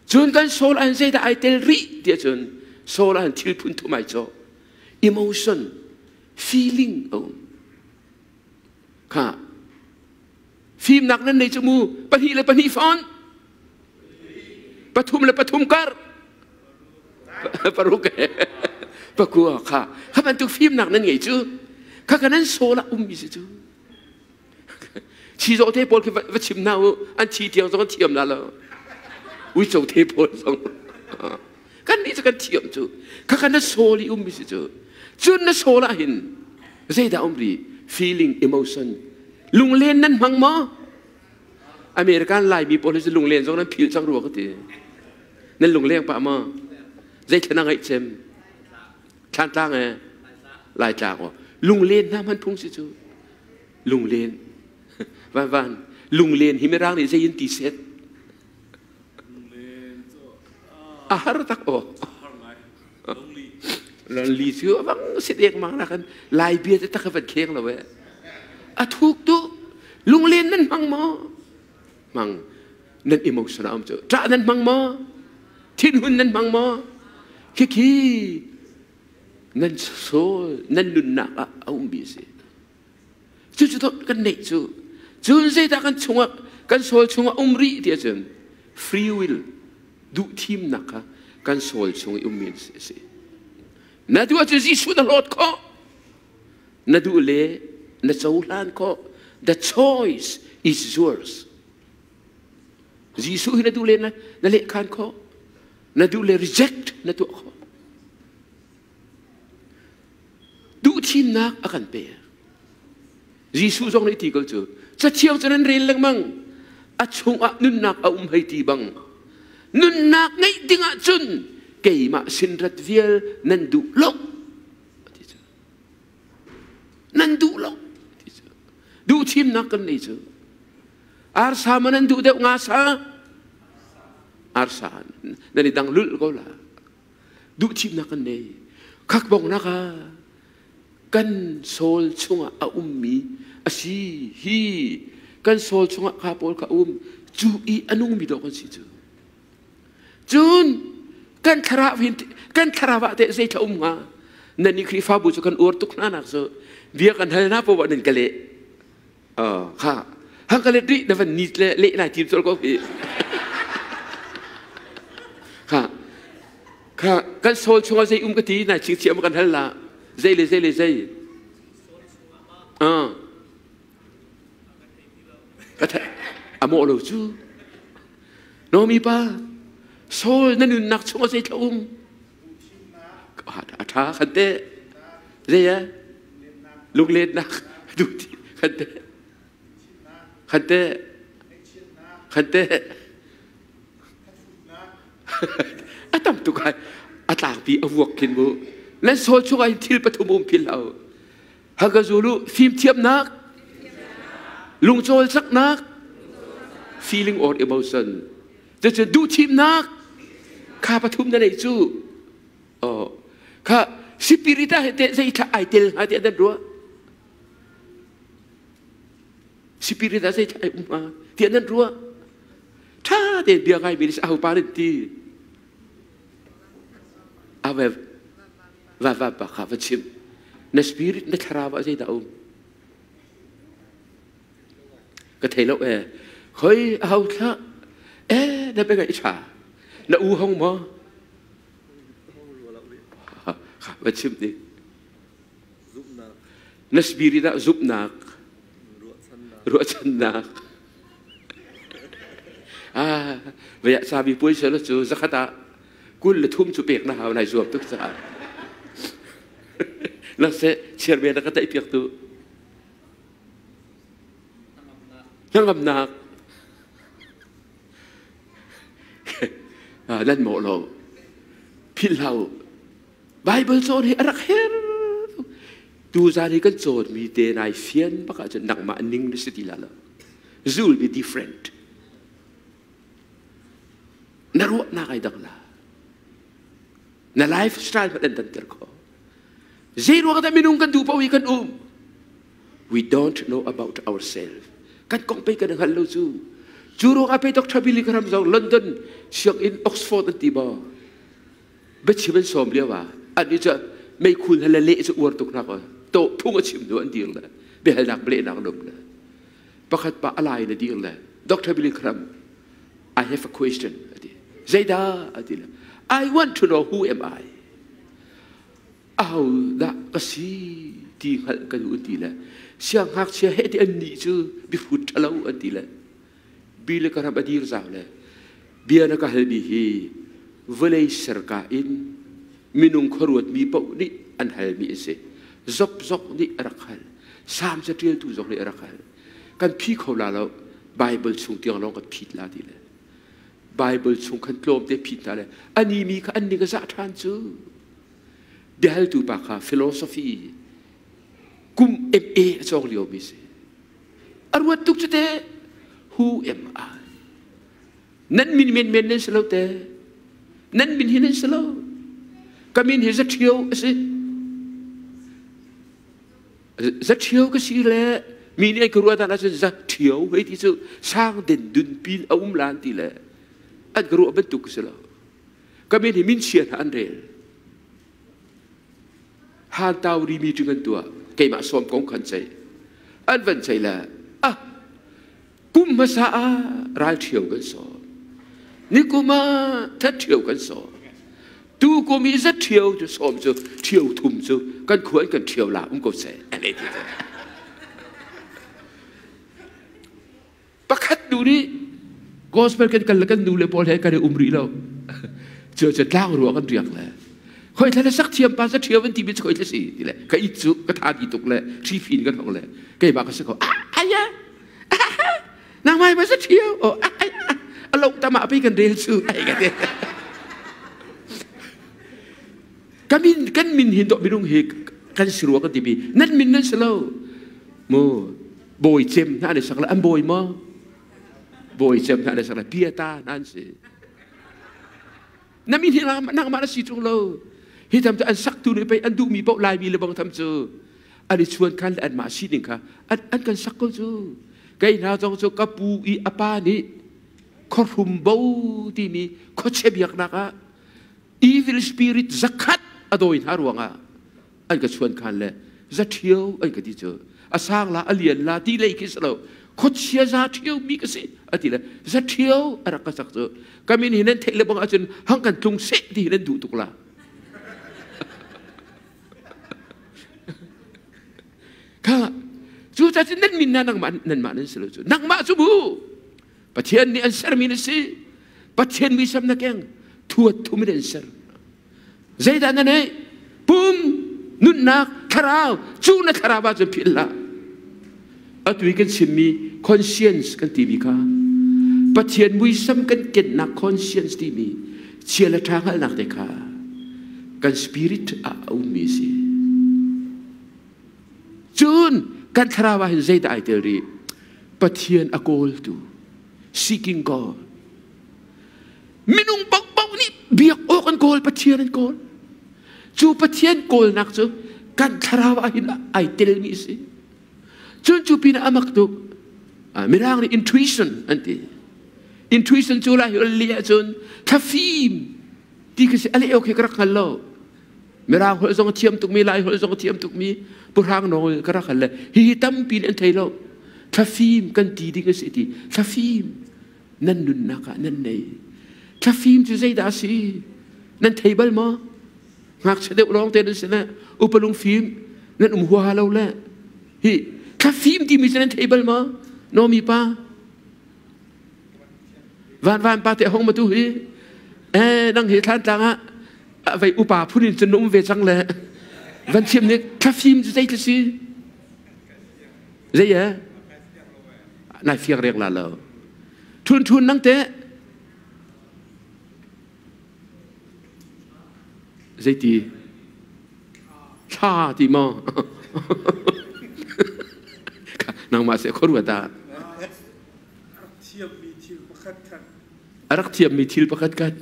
S1: Cun kan soul an zeidah ai tel rih tiah cun soul an thil phun thum ai cawh. Emotion, feeling a um. Kha. Fimnak nan nei cu mu pahnih le pahnih fawn pathum le pathum kar paruk pakua kha kha bantuk fimnak nan ngei cu kha ka nan soul ah ummi si cu chi zawh te pawl khi va chim hna u an chi tiang zong an thiam la lo uico te pawl zong kan nih cu kan thiam cu kha ka na soul i ummi si cu cun na soul ah hin zeidah um ri feeling emotion lunglen nan hmang maw American Laimi pawl hi cu lunglen zong nan phil cang rua ka ti nan lungleng pah maw zeithla na ngaih cem Thlantlang e Laitlang aw lunglen hna hman phung si cu lunglen van van lunglen hi mirang nih zei in ti set a har tak aw lonely cu avang sit ek mang na kan lai bia te tak van kheng lo e a thuk tu lunglen nan hmang maw hmang nan emotion a um cu ṭah nan hmang maw thinhun nan hmang maw khikhi nan soul nan nunnak ah a um bi si cucu kan neih cu cun zeidah kan chungah kan soul chungah um rih ti ahcun free will duh thimnak kha kan soul chung i ummi a si na duh ahcun Jesuh na hlawt khawh na duh le na cohlan khawh the choice is yours Jesuh hi na duh le na lehkhan khawh na duh le reject na tuah khawh duhthimnak a kan pek Jesuh zong nih ti ko cu cathiang cu nan rel lengmang a chungah nunnak a um hei ti bang nunnak ngeih dingah cun keimah sin rat vial nan duh lo ti cu nan duh lo ti cu duhthimnak kan nei cu arsa ma nan duh deuh nga sa arsa nan i dang lulh ko la duhthimnak kan nei khak bongnak ah kan soul chungah a ummi a si hi kan soul chungah kha pawl kha um cu i a nungmi dawh kan si cu cun kan thlarau hin kan thlarau ah teh zei thla um hnga nan i Khrihfabu cu kan uar tuk hna nak cu bia kan hal na poah nan ka leh kha hang ka let rih na van ni le leh nai tim col ko hi kha kha kan soul chungah zei um ka ti nai ching chiam kan hal la zei le zei le zei ka the amo lo cu nomi pa soul na nunnak chungah zei thla um a ṭha khan te zei a lunglennak duh ti khan te khan te khan te a tam tuk ai a tlangpi a vuak khin mu nan soul chungah hin thil pathum um phil lo hagazulu fimthiamnak lungcawl caknak feeling or emotion Cucu duhthimnak kha pathum na neih cu oh kha spirit ah teh zei thla ai tel hnga tiah nan ruah spirit ah zei thla ai um hnga tiah nan ruah tha tein bia ngai mi aho pa rin ti ave va va pa kha va chim na spirit na thlarau ah zei dah um Ka thei lo ee. Khoi a ho thlah? Eh, na pe ngai ṭha. Na u hong maw? Va chim ni. Na spirit ah zumhnak, ruahchannak. Ah, vaya sabi puai selo cu zakhat ah 23 cu pek na hau nai zuam tuk caah. Na se chairman na ka taih piak tu. Hnangamnak nan mawh lo philh hlah u Bible cawn hi a rak her tu zan hi kan cawnmi te nai fian bak ahcun nangmah ning na si ti la lo you will be different na ruahnak ai dang la na lifestyle hmanh an danter kho Zei ruang dah minung kan duh paoh i kan um? We don't know about ourselves. Kan kong pei kan hngal lo cu. Cu ruang ah pei Dr. Billy Graham zong London sianginn Oxford an ti maw? Biachim an sawm lio ah an nih cu meikhul he le leh cu uar tuk nak to phung a chim hnu an dir le biahalnak blehnak an um le. Pakhat pa alai na dir le Dr. Billy Graham, I have a question ati. Zeidah ati le I want to know who am I. Aho dah ka si ti hngalh ka duh ti le siangngakchia he ti an nih cu biahrut ṭhalo an ti le Billy Graham a dir zau le bia na ka halmi hi vawlei serka in minung khuaruatmi paoh nih an halmi a si. Zok zok nih a rak hal. Salm caṭialtu zong nih a rak hal. Kan phi kho la lo. Bible chung tiang lawng kan phit la ti le. Bible chung khan tlawmte phit hna le ani mi kha an ning a zah ṭhan cu. Biahaltu pa kha philosophy kum MA a cawng lio mi si. A ruat tuk cu te. Who am I? Nan min menmen nan si lo te. Nan min hi nan si lo. Ka min hi zaṭhio a si. Zaṭhio ka si le mi nih an ka ruah dan ahcun zaṭhio hei ti cu sang den dun pin a um lan ti le an ka ruah bantuk ka si lo. Ka min hi min chia hna an rel. Han tauri meeting an tuah. Keimah sawm kong khan ceih. An van ceih le ah Kum hmasa ah ralṭhio kan sawm. Nikum ah thatṭhio kan sawm. Tu kum i zatṭhio cu sawm cu ṭhio thum cu kan khua in kan ṭhio la um ko seh. Pakhat nu nih gospel kan kal le kan nu le pawl he kan i um rih lo. Cu cu tlang rua kan riak le khoi thla le sak thiam pa sa ṭhio an ti mi cu khoi thla si ti le ka it cu ka tha ti tuk le ṭhi fin kan hong le keimah ka si ko ah aya nangmai ma sa ṭhio o a lo tama pi kan rel cu ai ka ti kan min kan min hin to minung hi kan si rua kan ti bi nan min nan si lo mu bawi cem hna ne sak le an bawi ma bawi cem hna ne sak le piata nan si na min hi nangmah na si ṭung lo hi tham cu an saktu nih pei an duhmi paoh laimi le bang tham cu an i chuan khan le anmah sining kha an kan sak ko cu kei hna zong cu ka pu i a pa nih khuahrum bo timi khuachia biaknak ah evil spirit zakhat a dawi hna ruangah an ka chuan khan le zaṭhio an ka ti cu a sang la a lian la ti lei khi si lo khuachia za ṭhio mi ka si a ti le zaṭhio a rak ka sak cu ka min hi nan theih le bang ahcun hang kan tlung seh ti hi nan duh tuk la kha cu ca cu nan min na nangmah nanmah nan si lo cu nangmah cu bu Pathian nih an sermi na si Pathian muisam na keng thuat thum in an ser Zeidah na neih? Pum, nunnak, thlarau, cu na thlarau ahcun philh hlah. Atu i kan chimmi conscience kan timi kha Pathian muisam kan kennak conscience timi chia le ṭha hngalhnak te kha kan spirit ah a ummi a si. Cun kan thlarau ah hin zeidah ai tel rih? Pathian a kawltu, seeking God. Minung paohpaoh nih biak awk an kawl, Pathian an kawl. Cu Pathian kawlnak cu kan thlarau ah hin ai telmi a si. Cun cu pinah a mak tuk. Mirang nih intuition an ti. Intuition cu lai li ahcun thlafim ti khi si a leh awk hi ka rak hngal lo. Mirang holh zong a thiam tukmi, Lai holh zong a thiam tukmi, Puhrang nawl ka rak hal le hihi tampi nih an thei lo. Thlafim kan ti ding a si ti. Thlafim. Nan nunnak ah nan nei. Thlafim cu zeidah a si? Nan thei bal maw? Ngakchia deuh lawng te nan si le upa lungfim nan um huaha lo le hi thlafim timi cu nan thei bal maw? Nomi pa van van pa te hong ma tu hi eh nang hi thlan tlang ah vei upa phun in cun um ve cang le van thiam nih thlafim cu zei si zei e nai fiang reng la lo thun thun nang te zeiti thla ti maw nangmah se khor ta a rak thiammi thil pakhat khat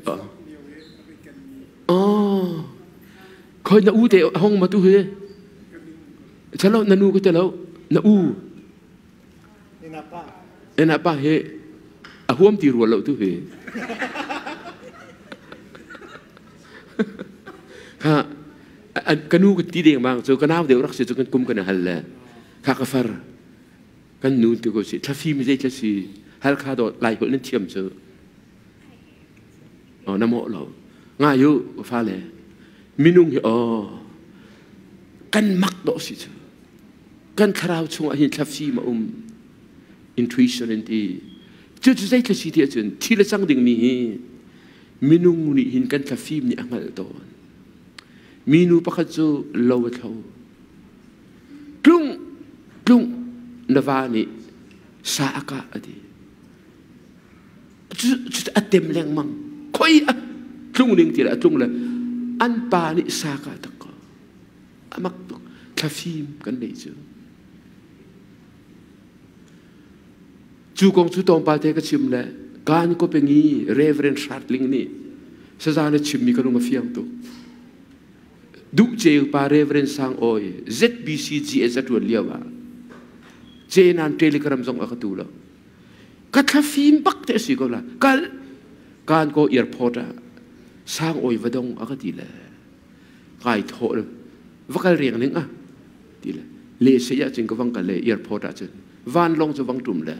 S1: oh khoi na u te hong ma tu hi chalo na nu ko te lo na u ena pa he a huam ti rua lo tu hi ha ka nu ka ti deng bang cu ka nau deuh rak si cu kan kum kan hal le kha ka far. Kan nu ti ko si thlafim zei thla si Halkha dawt Lai holh nan thiam cu. Oh, na mawh lo. Ngai u fale minung hi oh kan mak dawh si cu. Kan thlarau chungah hin thlafim a um. Intuition in ti. Cu cu zei thla si ti ahcun thil a cang dingmi hi minung nih hin kan thlafim nih a hngalh tawn. Minu pakhat cu lo a thlo. Tlung tlung na va nih sa a kah a ti. Cu a tem lengmang. Khoi a tlung ning ti le a tlung le an pa nih sa kah tak ko. A mak tuk. Thlafim kan nei cu. Cu kong cu tlawmpal te ka chim le kan kopengi Reverend Hratling nih saza na chimmi ka lung a fiang tuk. Duh Ceu pa Reverend Sang Awi ZBC GS a ṭuan lio ah Cenan Telegram zong a ka tu lo. Ka thlafim bak te a si ko la. Kal kan ko airport ah Sang Awi va dong a ka ti le kai thawh le va kal riang ning ah ti le le se ah cun ka vang kal le airport ah cun vanlawng cu vang ṭum le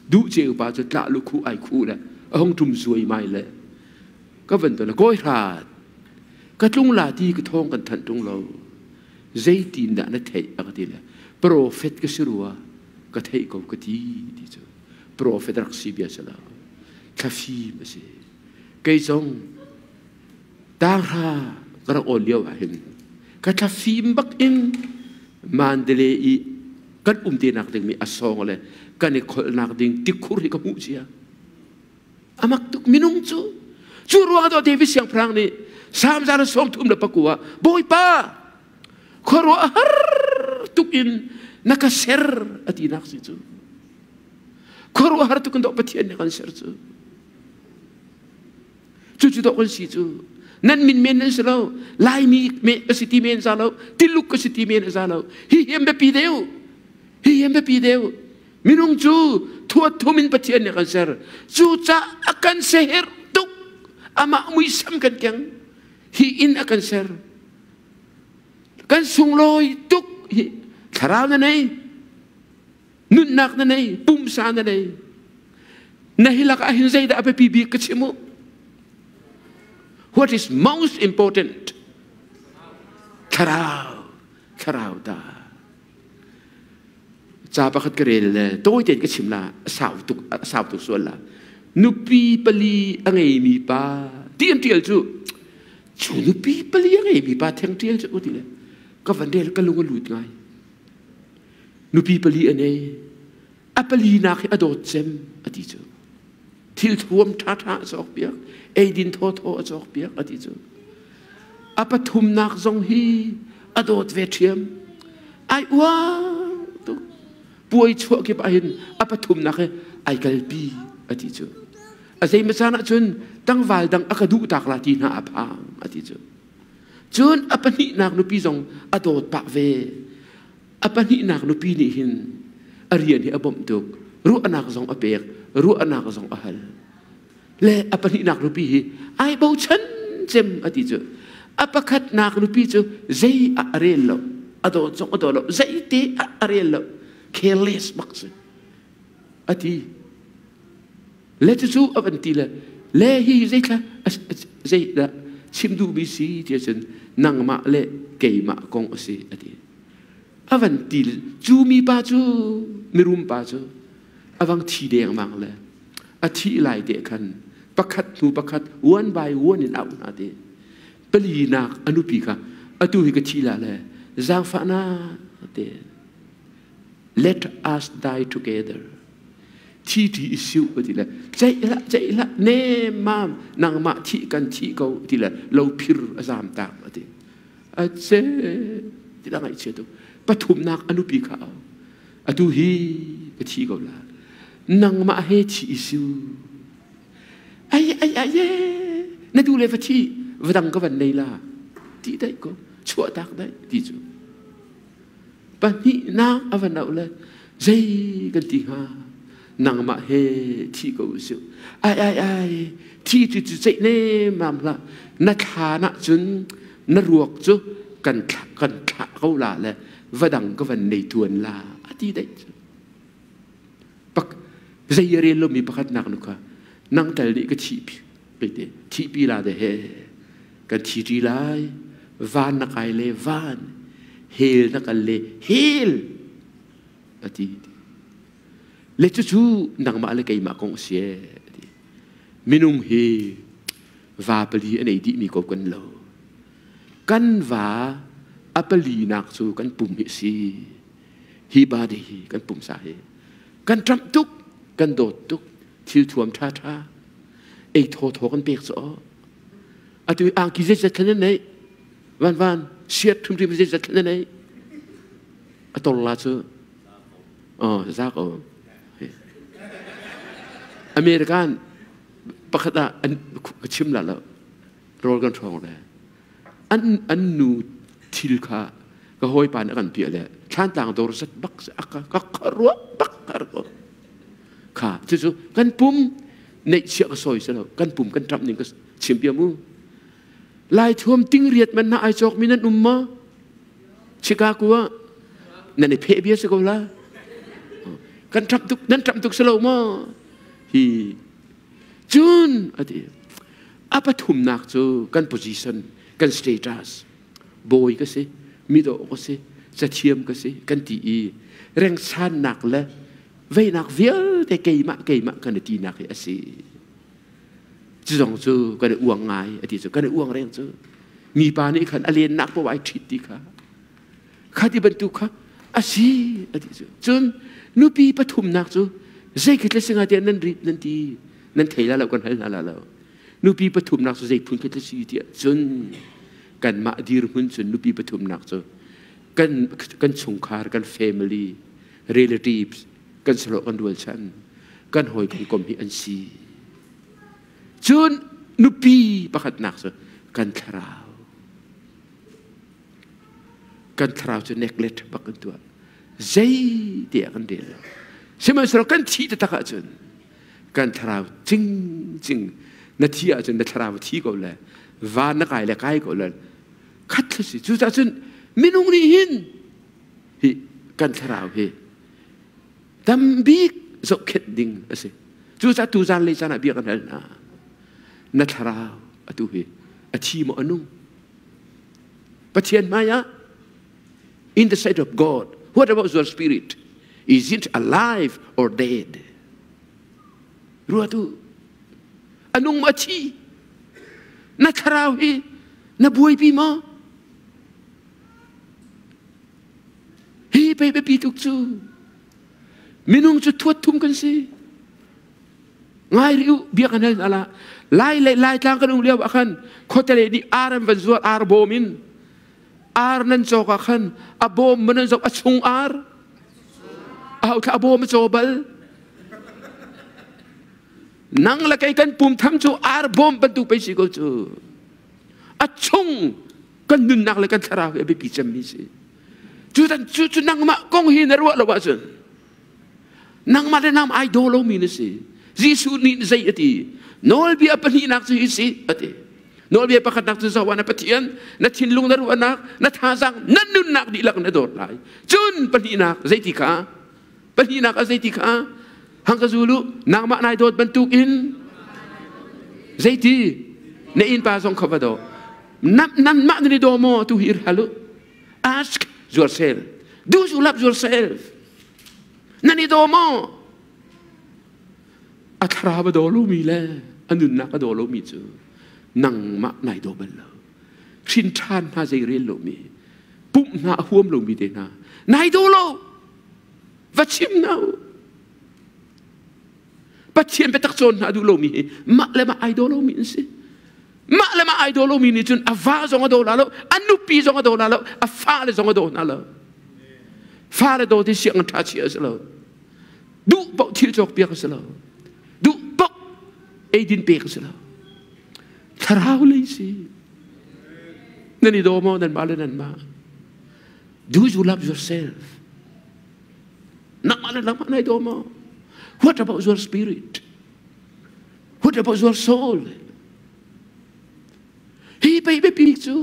S1: duh ceu pa cu tlah lu khu ai khu le a hung ṭum zuai mai le ka van to le kawi hrat ka tlung la ti ka thawng kan thanh ṭung lo zeitin dah na theih a ka ti le profet ka si rua ka theih ko ka ti ti cu profet rak si bia si lo thlafim a si kei zong Tanghra ka rak awl lio ah hin ka thlafim bak in Mandalay i kan um te nak ding mi a sawng le kan i kholhnak ding tikhur hi ka hmuh cia. Amak tuk minung cu. Cu ruang ah David siangpahrang nih Salm 139 Bawipa khuaruah har tuk in na ka ser a ti nak si cu. Khuaruah har tuk in dawh Pathian nih kan ser cu. Cucu dawh kan si cu. Nan min men nan si lo. Laimi me ka si ti men za lo. Tiluk ka si ti men za lo. Hi hi an biapi deuh. Hi hi an biapi deuh. Minung cu thuat thum in Pathian nih kan ser. Cucaah a kan seher tuk. Amah muisam kan keng. Hi in a kan ser. Kan sunglawi tuk. Hi thlarau na nei. Nunnak na nei, pumsa na nei. Na hi lakah hin zeidah a biapi bik ka chim u. What is most important? Thlarau, thlarau ta. Ca pakhat ka rel le tawi tein ka chim la, sau tuk, sau tuk sual la. Nupi pali a ngeimi pa ti an ṭial cu, cu nupi pali a ngeimi pa theng ṭial cu ti le ka van rel ka lung a lut ngai. Nupi pali a nei. A palinak hi a dawt cem a ti cu. Thil thuam ṭhaṭha a cawk piak, eidin thawthaw a cawk piak a ti cu. A pathumnak zong hi a dawt ve ṭhiam. Ai uang tuk. Puai chuah kip ah hin a pathumnak hi ai kalpi a ti cu. A zeimaw caan ahcun tangval dang a ka duh tak la ti hna a phang a ti cu. Cun a pahnihnak nupi zong a dawt pah ve. A pahnihnak nupi nih hin a rian hi a bawmh tuk. Ruahnak zong a pek, ruahnak zong a hal. Le a pahnihnak nupi hi ai bochan cem a ti cu. A pakhatnak nupi cu zei ah a rel lo. A dawt zong a daw lo. Zei te ah a rel lo. Careless bak si. A ti. Le cucu a van ti le le hi zeithla zeidah chim duhmi si ti ahcun nangmah le keimah kong a si a ti. A van ti cu mi pa cu mirum pa cu a vang thi dengmang le a thih lai te khan pakhat hnu pakhat one by one in auh hna ti. Palinak a nupi kha atu hi ka thi la le zaangfahnak te let us die together thi ṭi i siu ti le ceih hlah ceih hlah nemmam nangmah thih kan thih ko ti le lo phir a zam tak a ti a ce ti la ngaihchia tuk pathumnak a nupi kha au atu hi ka thi ko la nangmah he thi i siu ai ai ai na du le va thi va dang ka van nei la ti dai ko chuah tak dai ti cu Pahnihnak a van auh le zei kan ti hnga? Nangmah he thi ko usih. Ai ai ai thi cu cu ceih nemmam hlah. Na thlan ahcun na ruak cu kan thlah, kan thlah ko la le va dang ka van nei tuan la a ti daih cu. Zei a rel lomi pakhat nak nu kha nang tal nih ka thih te thihpi la de he kan thi ṭi lai van na kai le van hell na kal le hell a ti. Le cucu nangmah le keimah kong a si ee a ti. Minung hi va pali a nei dihmi ko kan lo. Kan va a palinak cu kan pum hi a si. Hi body hi kan pumsa hi kan ṭamh tuk, kan dawt tuk, thil thuam ṭhaṭha, ei thawthaw kan pek cu. Atu angki zeizat thlan nan neih? Van van siat hrimhrim zeizat thlan nan neih? A tor la cu oh za ko. American pakhat ah an ka chim la lo rawl kan hrawng le an an nu thil kha ka hawipa nih a kan piah le thlantlang dawr zat bak ka ka ruah bak ka ko kha cucu kan pum neihchiah ka sawi si lo kan pum kan ṭamh ning ka chim bia mu Lai thuam ting riat man na ai cawk mi nan um ma Chicago ah nan i pheh bia si ko la kan ṭap tuk nan ṭap tuk si lo maw hi cun ati a pathumnak cu kan position kan status bawi ka si midawh ka si cathiam ka si kan ti i rengsannak le veinak vialte keimah keimah kan i tinak hi a si cu zong cu kan i uang ngai a ti cu kan i uang reng cu mipa nih khan a lennak paoh ai ṭhit ti kha kha ti bantuk kha a si a ti cu cun nupi pathumnak cu zei khi tle singa tiah nan rit nan ti nan thei la lo kan hal hna la lo nupi pathumnak cu zei phun khi tle si tiah cun kanmah dirhmun cun nupi pathumnak cu kan kan chungkhar kan family relatives kan salo kan rualchan kan hawi kan kom hi an si cun nupi pakhatnak cu kan thlarau kan thlarau cu neglect bak kan tuah zei tiah kan rel lo sihmanhsehlaw kan thih taktak ahcun kan thlarau cing cing na thi ahcun na thlarau thi ko le van na kai le kai ko le khat si cucaah cun minung nih hin hi kan thlarau hi tambik zohkhenh ding a si cucaah tuzan lei caan ah bia kan hal hna na thlarau atu hi a thi maw a nung Pathian hmai ah in the sight of God what about your spirit is it alive or dead ruatu a nung maw a thi na thlarau hi na buaipi maw Hi pei biapi tuk cu. Minung cu thuat thum kan si. Ngai rih u, bia kan hal hna la. Lai le Laitlang kan um lio ah khan khuatele nih ar an van zuar ar bawm in ar nan cawk ah khan a bawm man an zoh a chung ar a hau thla a bawm a caw bal nang le kei kan pum tham cu ar bawm bantuk pei si ko cu a chung kan nunnak le kan thlarau hi a biapi cemmi si cu cu cu nangmah kong hi na ruah lo ahcun nangmah le nangmah ai daw lomi na si Jesuh nih zei a ti nawlbia pahnihnak cu hi si a ti nawlbia pakhatnak cu zoh na Pathian na thinlung na ruahnak na thazaang na nunnak dihlak na dawt lai cun pahnihnak zeiti kha pahnihnak a zeiti kha hang ka zulu nangmah nai dawt bantukin zeiti na innpa zong kha va daw nanmah nan i daw maw tu hi halu ask yourself do you love yourself nan i daw maw a thlarau a daw lomi le a nunnak a daw lomi cu nangmah nai daw bal lo hrin ṭhan hna zei rel lomi pumh hna a huam lomi te hna nai daw lo va chim hna u Pathian biatak cawn hna duh lomi hi mah le mah ai daw lomi an si mah le mah ai daw lomi nih cun a va zong a daw la lo a nupi zong a daw la lo a fale zong a daw hna lo fale daw ti siang ṭha chia a si lo duh paoh thil cawk piak a si lo duh paoh eidin pek a si lo thlarau lei si nan i daw maw nan mah le nan mah do you love yourself nangmah le nangmah nai daw maw what about your spirit what about your soul hi pei biapi cu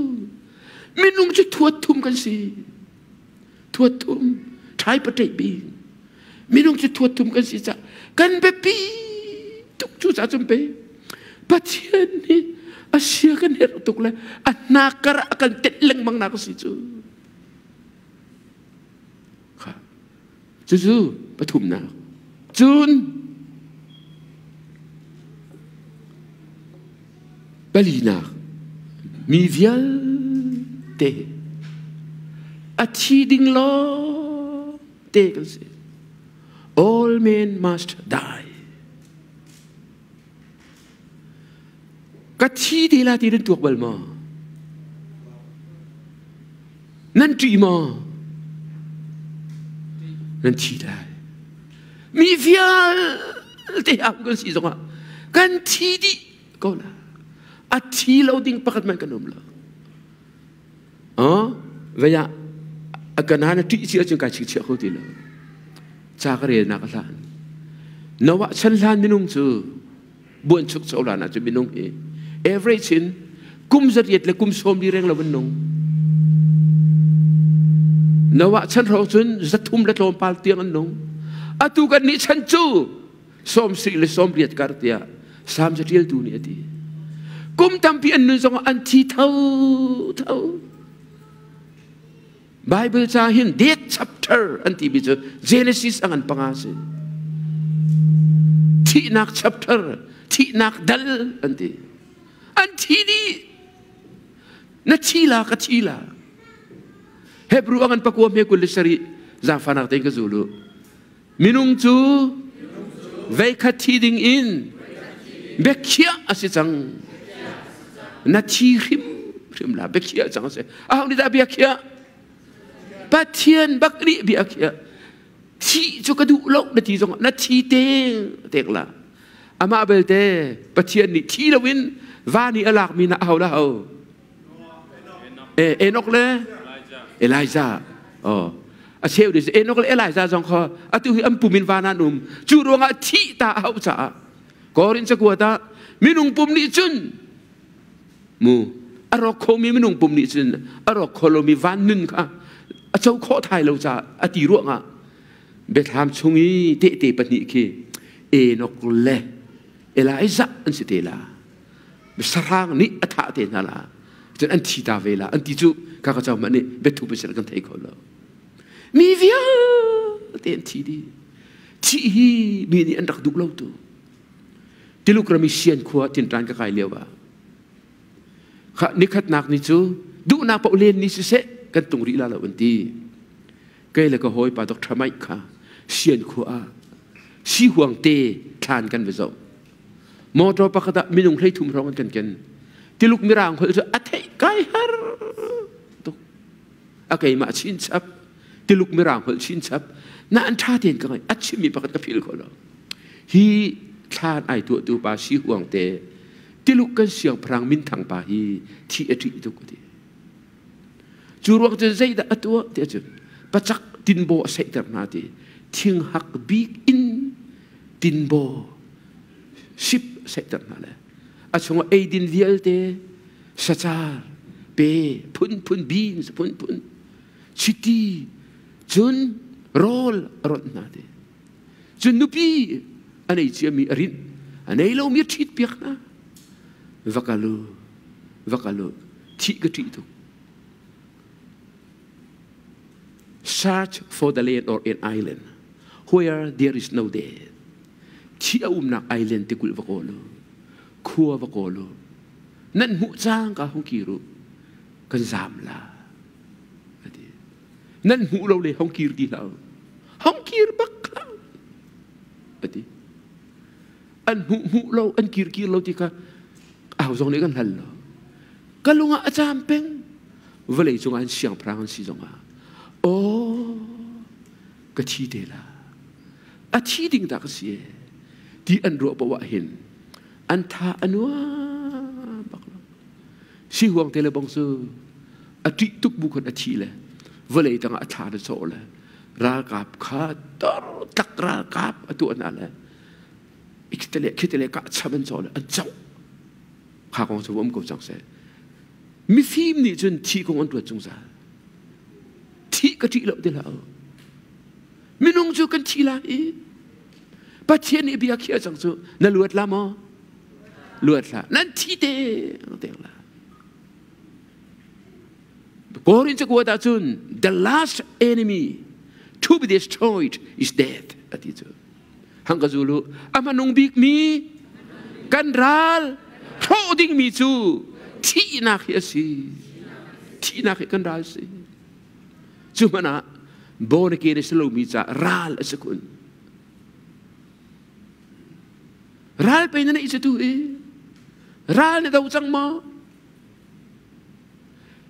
S1: minung cu thuat thum kan si thuat thum thai paṭeih bi. Minung cu thuat thum kan si ca kan biapi tuk cu ca cun pe Pathian nih a sia kan herh tuk le a hnakar a kan tenh lengmang nak a si cu. Kha. Cucu pathumnak. Cun palinak mi vialte a thi ding lawng te kan si. All men must die. Ka thi te la ti nan tuak bal maw? Nan ṭih maw? Nan thi lai. Mi vialte ah kan si zongah kan thi dih ko la. A thi lo ding pakhat man kan um lo. Vei ah a kana na ṭih si ahcun kai chingchiah kho ti lo. Ca ka relnak a hlan. Noah chan hlan minung cu buanchuk cohlan ah cun minung hi average in kum zariat le kum sawm li reng lo an nung. Noah chan hrawng cun 300 le tlawmpal tiang an nung. Atu kan nih chan cu 70 le 80 kar tiah Salm caṭialtu nih a ti. Kum tampi an nun zongah an thi tho tho. Bible ca hin death chapter an timi cu Genesis a ngan panga si. Thihnak chapter, thihnak dal an ti. An thi dih. Na thi la ka thi la. Hebrew a ngan pakua me 27 zaangfanak tein ka zulu. Minung cu veikhat thi ding in biakhiah a si cang. Na thi hrimhrim la biakhiah cang a si. Aho nih dah biakhiah? Pathian bak nih biakhiah. Thih cu ka duh lo na ti zong na thi teng tek la. Amah belte Pathian nih thi loin va nih a lakmi na aho la ho? Enoch le Elijah. Oh. A cheu nih Enoch le Elijah zong kha atu hi an pum in van an um. Cu ruangah thih ta a hauh caah Korin cakuat ah minung pum nih cun mu a rawk khomi minung pum nih cun a rawk kho lomi van nun kha a co khawh thai lo caah a ti ruangah Bethlehem chung i tehte pahnih khi Enoch le Elijah an si te la. Sahrang nih a thah te hna la cun an thi ta ve la an ti cu ka ka cau mah nih biathu pasal kan thei kho lo mi vialte an thi dih thih hi mi nih an rak duh lo tu Tiluk ram i sian khua tinṭan ka kai lio ah kha nikhatnak ni cu duhnak paoh len ni siseh kan tung rih la lo an ti kei le ka hawipa Dr. Mike kha sian khua ah si huang te thlan kan va zoh Motor pakhat ah minung 33 hrawng an kan ken. Tiluk mirang holh cu a theih kai har tuk. A keimah chinchap, Tiluk mirang holh chinchap. Na an ṭha tein ka ngai. A chimmi pakhat ka phil kho lo. Hi thlan ai tuahtu pa si huang te Tiluk kan siangpahrang minthang pa hi thi a ṭih tuk a ti. Cu ruang cun zeidah a tuah ti ahcun pacak tinbaw a saihter hna ti. Thinghak bik in tinbaw sip saihter hna le a chungah eidin vialte sacar pe phunphun beans phunphun chiti cun rawl a ronh hna ti cun nupi a nei ciami a rinh a nei lomi a ṭhit piak hna va kal u va kal u thih ka ṭih tuk search for the land or an island where there is no death thi a umnak island tikulh va kawl u khua va kawl u nan hmuh cang ka hung kir u kan zam la ati nan hmuh lo le hong kir ti hlah u hong kir bak hlah ati an hmuh hmuh lo an kir kir lo ti kha aho zong nih kan hal lo ka lung ah a caam peng vawlei cungah an siangpahrang an si zongah aw ka thi te la a thi ding dah ka si e ti an ruah paoh ah hin an tha a nuam bak lo si huang te le bong cu a ṭih tuk bu khan a thi le vawlei tangah a thla na cawh le ralkap kha tor tak ralkap a tuah hna le khitele khitele ka cham an cawh le an cawh kha kong cu um ko cang seh mifim nih cun thi kong an tuat zungzal thih ka ṭih lo ti hlah u minung Minung cu kan thi lai i Pathian nih bia khiah cang cu na luat la maw? Luat hlah. Nan thi te teng la. Korin cakuat ahcun the last enemy to be destroyed is death ati cu. Hang ka zulu a hmanung bik mi kan ral hrawh ding mi cu thihnak hi a si. Thihnak hi kan ral si. Cu hmanh ah born again a si lomi ca ral a si kun. Ral pe na neih cu tu hi ral na do cang maw?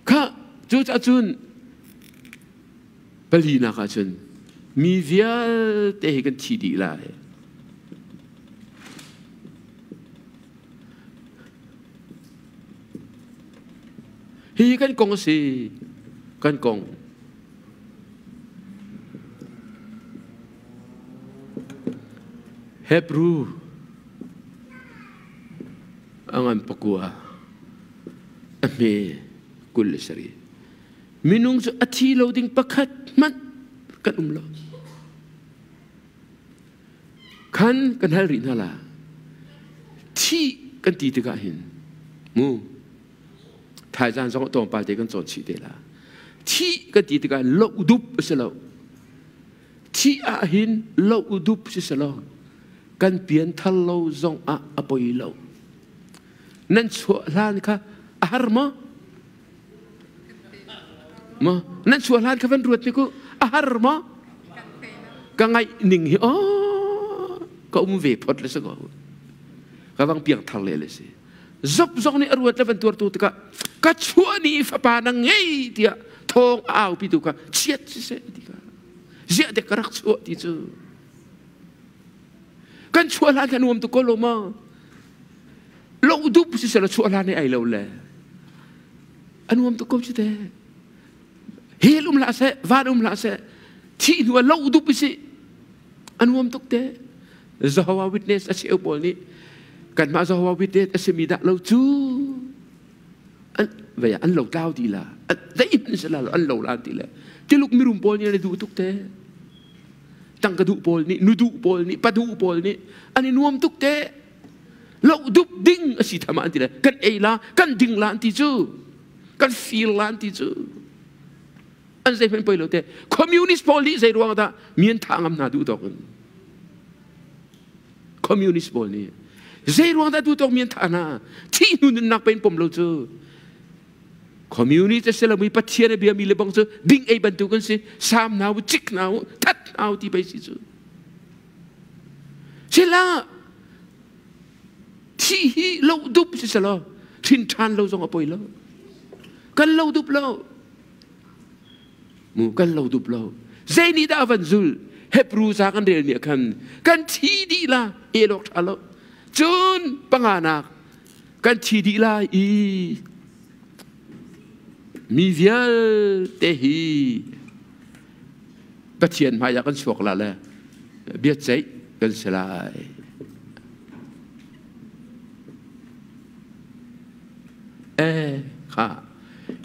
S1: Kha cucaah cun palinak ah cun mi vialte hi kan thi dih lai. Hi kan kong a si. Kan kong. Hebrew a ngan pakua a hme 27. Minung cu a thi lo ding pakhat hmanh kan um lo. Khan kan hal rih hna la. Thi kan ti tikah hin mu thaizan zong tlawmpal te kan cawn chih te la. Thi kan ti tikah lo dup a si lo. Thi ah hin lo dup si si lo. Kan pian thar lo zong ah a poi lo. Nan chuah hlan kha a har maw? Ma nan chuah hlan kha van ruat ni ku a har maw? Ka ngaih ning hi oh ka um ve phot le si ko. Ka vang piang thar le le si. Zop zong nih a ruat le van tuar tu tikah ka chuah ni fapa na ngei tiah thawng a au pi tu kha chiat si seh ti kha ziah dek ka rak chuah ti cu kan chuah hlan kha nuam tu ko lo ma lo dup si sela chuah hlan ai lo le a nuam tuk ko cu te hel um hlah seh van um hlah seh thih hnu ah lo dup si a nuam tuk te Jehovah Witness a cheu pawl nih kanmah Jehovah Witness a simi dah lo cu an vei an lo tlau ti la zeihmanh si la lo an lo lan ti le tiluk mirum pawl nih an duh tuk te tangka duh pawl nih nu duh pawl nih pa duh pawl nih an i nuam tuk te lo dup ding a si thama an ti le kan ei la kan ding la an ti cu kan fir la an ti cu an zeihmanh poi lo te communist pawl nih zei ruang dah mi an thah ngam hna duh tawk in communist pawl nih zei ruang dah duh tawk mi an thah hna thih hnu nunnak pen pom lo cu communist a si lo mi pathian a bia mi le bang cu ding ei bantuk an si sam hna u cik hna u that hna u ti pei si cu sila thi hi lo dup si selaw thin ṭhan lo zong a poi lo kan lo dup lo mu kan lo dup lo zei nih dah van zul Hebrew ca kan rel mi ah khan kan thi dih la elok ṭha lo cun panganak kan thi dih lai i mi vialte hi Pathian hmai ah kan chuak la le biaceih kan si lai. Eh, kha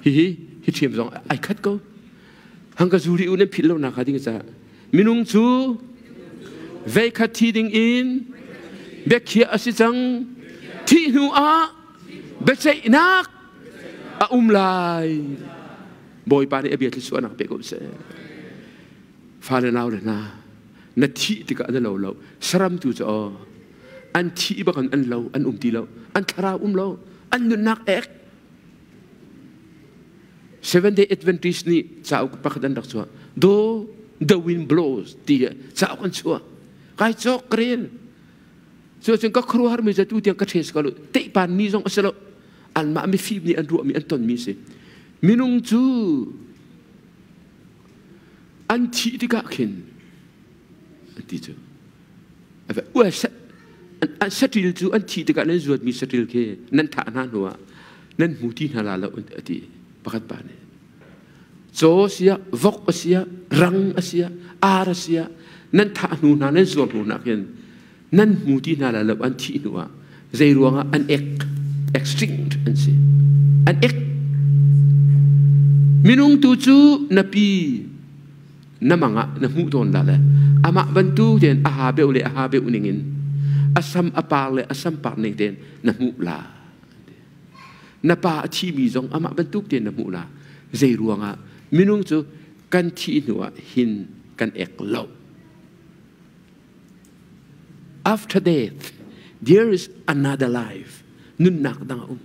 S1: hihi hi ṭhiam zong ai khat ko. Hang ka zuri u nan philh lo nak hnga ding ca minung cu vei khat thi ding in biakhiah a si cang. Thih hnu ah biaceihnak a um lai. Bawipa nih a bia thluachuahnak pe ko seh. Fale nau le hna, na thih tikah na lo lo. Saram tu cu aw, an thih bak in an lo, an um ti lo. An thlarau um lo, an nunnak ek. Seven Day Adventist nih cauk pakhat an rak chuah. Though the wind blows ti cauk an chuah. Kai cawk ka rel. Cu cun ka khuaruahhar mi cu tu tiang ka ṭhes ko lo. Teihpan mi zong a si lo. Anmah mifim nih an ruahmi an tonmi a si. Minung cu an thih tikah khin an ti cu an saṭil cu an thih tikah nan zuatmi saṭil khi nan thah hna hnuah nan hmu ti hna la lo a ti pakhat pa nih caw a siah vok a siah rang a siah ar a siah nan thah hnu hna nan zuar hnu hna khin nan hmu ti hna lai lo an thih hnu ah zei ruangah an ek extinct an si an ek minung tu cu na pi Na mang ah na hmuh tawn la le amah bantuk tein a ha beuh le a ha beuh ning in a sam a par le a sam par ning tein na hmuh la. Na pa a thimi zong amah bantuk tein na hmuh la. Zei ruangah minung cu kan thih hnu ah hin kan ek lo. After death, there is another life. Nunnak dang a um.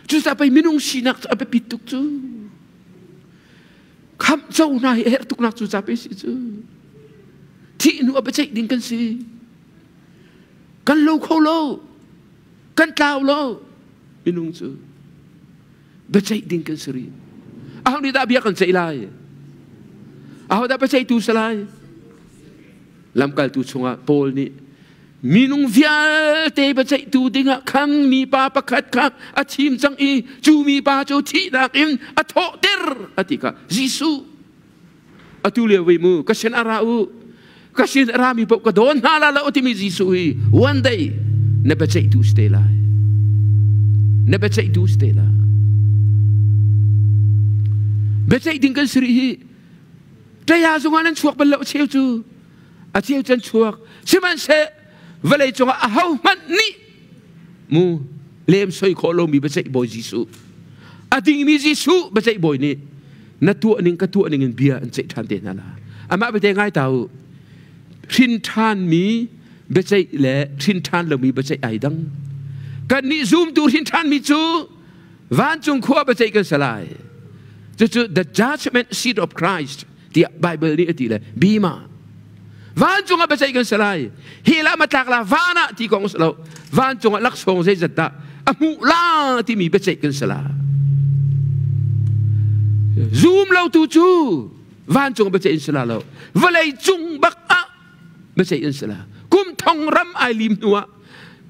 S1: Cucaah pei minung sinak cu a biapit tuk cu. Khamh co hna hi a herh tuknak cu ca pe si cu. Thih hnu a biaceih ding kan si. Kan lo kho lo. Kan tlau lo. Minung cu biaceih ding kan si rih. Aho nih dah bia kan ceih lai? Aho dah biaceihtu si lai? Lamkaltu chungah Paul nih minung vialte biaceihtu dingah khan mipa pakhat kha a thim cang i cu mipa cu thihnak in a thawhter a ti kha Jesuh atu lio ve mu ka sin a ra u ka sin a rami paoh ka dawn hna la lo timi Jesuh hi one day na biaceihtu si te lai na biaceihtu si te lai biaceih ding kan si rih hi Ṭaya zungah nan chuak bal lo a cheu cu a cheu can chuak sihmanhseh vawlei cungah ahohmanh nih mu lem soi khawh lomi biaceih bawi Jesuh a dingmi Jesuh biaceih bawi nih na tuah ning ka tuah ning in bia an ceih ṭhan te hna la amah bete ngai ta u hrin ṭhanmi biaceih le hrin ṭhan lomi biaceih ai dang kannih zumtu hrin ṭhanmi cu vancung khua biaceih kan si lai cucu the judgment seat of Christ tiah Bible nih a ti le bima vancung ah biaceih kan si lai hi la matlak la van ah ti kong si lo vancung ah laksawng zeizat dah a hmuh la timi biaceih kan si la zum lo tu cu vancung biaceih in si la lo vawlei cung bak ah biaceih in si la kum thong ram ai lim hnu ah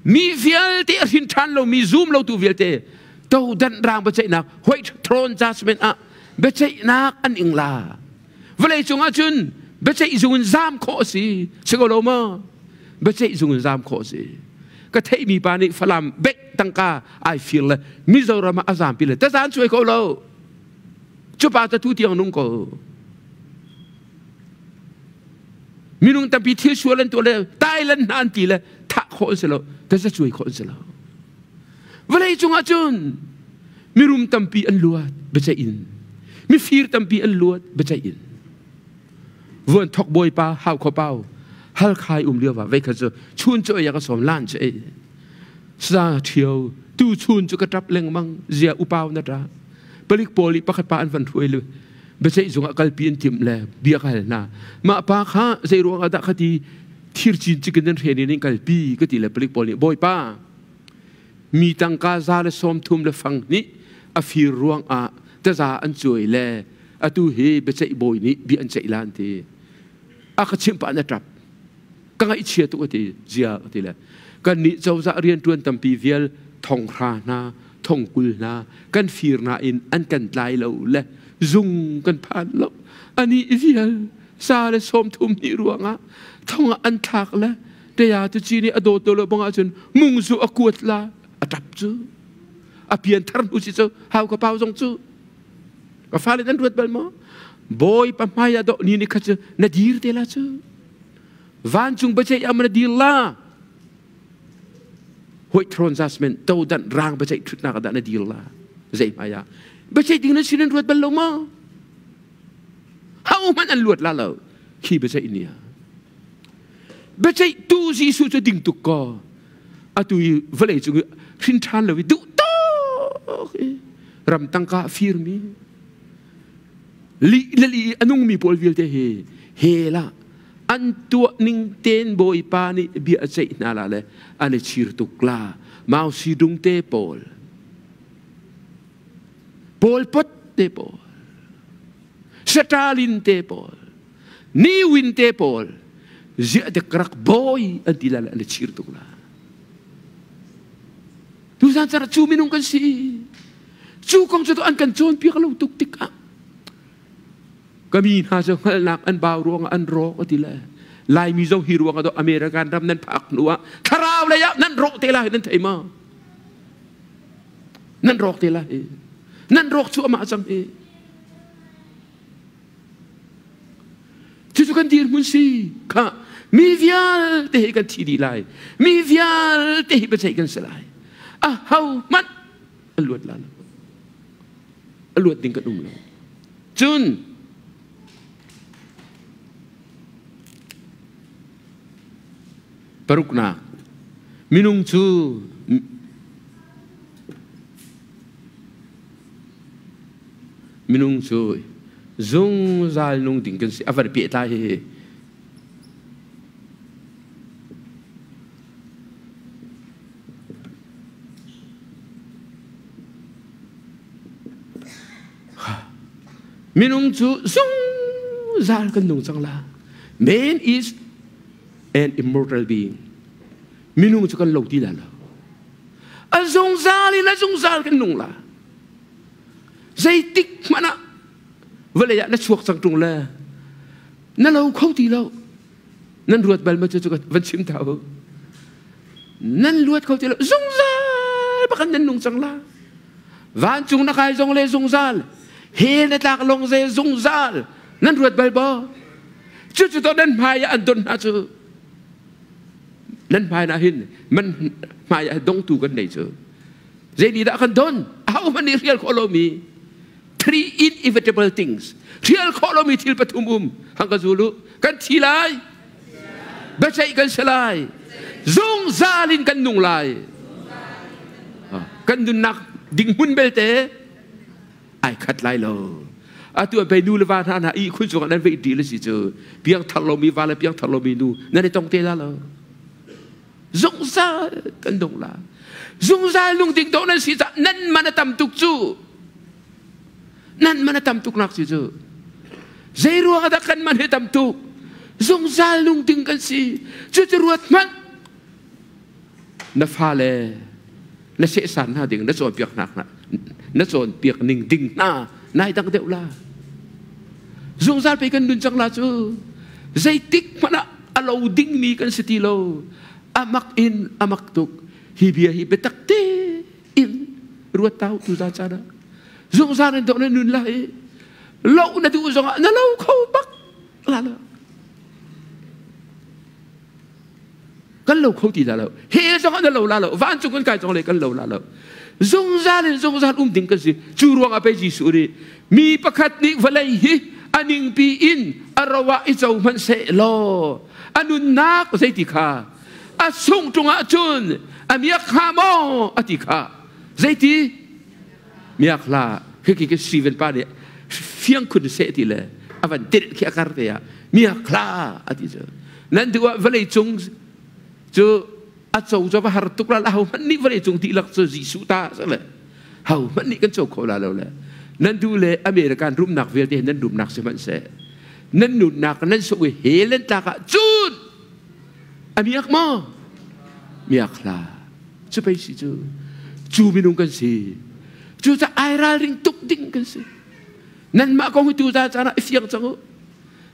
S1: mi vialte a hrin ṭhan lomi zum lotu vialte todan rang biaceihnak white throne judgment ah biaceihnak an ing la vawlei cungah cun biaceih zung in zam khawh a si si ko lo maw biaceih zung in zam khawh a si ka theihmi pa nih Falam bek tangka ai fir le Mizoram ah a zampi le tazan cuai ko lo cu pa cu tu tiang nung ko Minung tampi thil sual an tuah le Thailand hna an ti le thah khawh an si lo, tazacuai khawh an si lo. Vawlei cungah cun mirum tampi an luat biaceih in, mifir tampi an luat biaceih in. Vuan thok bawipa hau kho pau halkhai um lio va vei kha cu chun cu ei ka som lan cu ei sa ṭhio tu chun cu ka ṭap lengmang zia upau na ṭa palik pawl i pakhat pa an van hruai le biaceih zung ah kalpi an timh le bia ka hal hna mah pa kha zei ruang ah dah kha ti thir cin cikin nan hren in kalpi ka ti le palik pawl nih bawipa mi tangka za le sawm thum le fang nih a fir ruang ah taza an cuai le atu hi biaceih bawi nih bia an ceih lan ti a ka chimh pah na ṭap ka ngaihchia tuk a ti zia ka ti le kan nih cozah rianṭuan tampi vial thonghra hna thongkul hna kan fir nain an kan tlai lo le zung kan phan lo ani vial sa le sawm thum hnih ruangah thong ah an thlak le tea tu chi nih a dawt lo bang ahcun mung zu a kuat la a ṭap cu a pian thar hnu si cu hau ka pau zong cu ka fale nan ruat bal maw bawipa hmai ah dawh ni ni kha cu na dir te la cu vancung biaceih am na dir la white throne judgment todan rang biaceih thutnak ah na dir la zei hmai ah biaceih ding na sin an ruat bal lo ma ho hmanh an luat la lo khi biaceih ni ah biaceih tu Jesuh cu ding tuk ko atu i vawlei cung i hrin ṭhan lo i duh tuk i ram tangka firmi lih le lih a nungmi pawl vialte hi hell ah an tuah ning ten bawipa nih bia a ceih hna la le an i chir tuk la Mao Zedong te pawl Pol Pot te pawl Stalin te pawl Ni Win te pawl ziah dek rak bawi an ti la le an i chir tuk la Tuzan cara cu minung kan si. Cu kong cu an kan cawnpiak lo tuk tikah ka mi hna cu hngalhnak an bau ruangah an rawk a ti le Laimi zong hi ruangah do American ram nan phak hnu ah thlarau lei ah nan rawk te lai nan thei ma nan rawk te lai nan rawk cu amah cang hi. Cucu kan dirhmun si. Kha mi vialte hi kan thi dih lai. Mi vialte hi biaceih kan si lai. A ho hmanh a luat la lo. A luat ding kan um lo. Cun paruknak minung cu minung cu zungzal nung ding kan si a van pehtlai hi Minung cu zungzal kan nung cang la. Man is an immortal being. Minung cu kan lo ti la lo. A zungzal in a zungzal kan nung la. Zeitik hmanh ah vawlei ah na chuak cang ṭung le na lo kho ti lo. Nan ruat bal ma cu cu van chim ta u. Nan luat kho ti lo. Zungzal bakan nan nung cang la. Vancung na kai zong le zungzal. Hell na tlak long ze zungzal. Nan ruat bal ba? Cucu to nan hmai ah an don hna cu. Nan hmai na hin man hmai ah dongtu kan nei cu. Zei nih dah kan don? Aho hmanh nih hrial khawh lomi three inevitable things. Hrial khawh lomi thil pathum um. Hang ka zul u. Kan thi lai. Biaceih kan si lai. Zungzal in kan nung lai. Kan nunnak ding hmun belte ai khat lai lo. Atu an pei nu le va hna hna i khun cungah nan veih dih le si cu piang thar lomi va le piang thar lomi nu nan i tong te la lo. Zungzal kan dong la. Zungzal nung ding dawh nan si ca nan man a tam tuk cu. Nan man a tam tuk nak si cu. Zei ruang dah kan man hi tam tuk? Zungzal nung ding kan si. Cucu ruat hmanh. Na fale na sehsan hna ding na cawnpiak hna na cawnpiak ning ding hna nai dang deuh la. Zungzal pe kan nun cang la cu. Zeitik hmanh ah a lo dingmi kan si ti lo. Amak in amak tuk. Hi bia hi biatak te in ruat tau tu za caan ah. Zungzal in dawh na nun lai. Lo na duh zongah na lo kho bak la lo. Kan lo kho ti la lo. He zongah na lo la lo. Vancung kan kai zong le kan lo la lo. Zungzal in zungzal um ding kan si. Cu ruangah pei Jesuh nih mi pakhat nih vawlei hi a ningpi in a ro ah i co hmanh seh law a nunnak zeiti kha a sung ṭung ah cun a miak hnga maw a ti kha zeiti miak hlah khi khi Steven pa nih fiang khun seh ti le a van tirh khi a kar te ah miak hlah a ti cu nan duh ah vawlei cung cu a co cu va har tuk la ho hmanh nih vawlei cung dihlak cu Jesuh ta le ho hmanh nih kan co kho la lo le nan duh le American rumnak vialte nan rumnak sihmanhseh nan nunnak nan sung i hell nan tlak ah cun a miak maw miak hlah cu pei si cu cu minung kan si cu ca ai ralring tuk ding kan si nanmah kong hi tu za caan ah i fiang cang u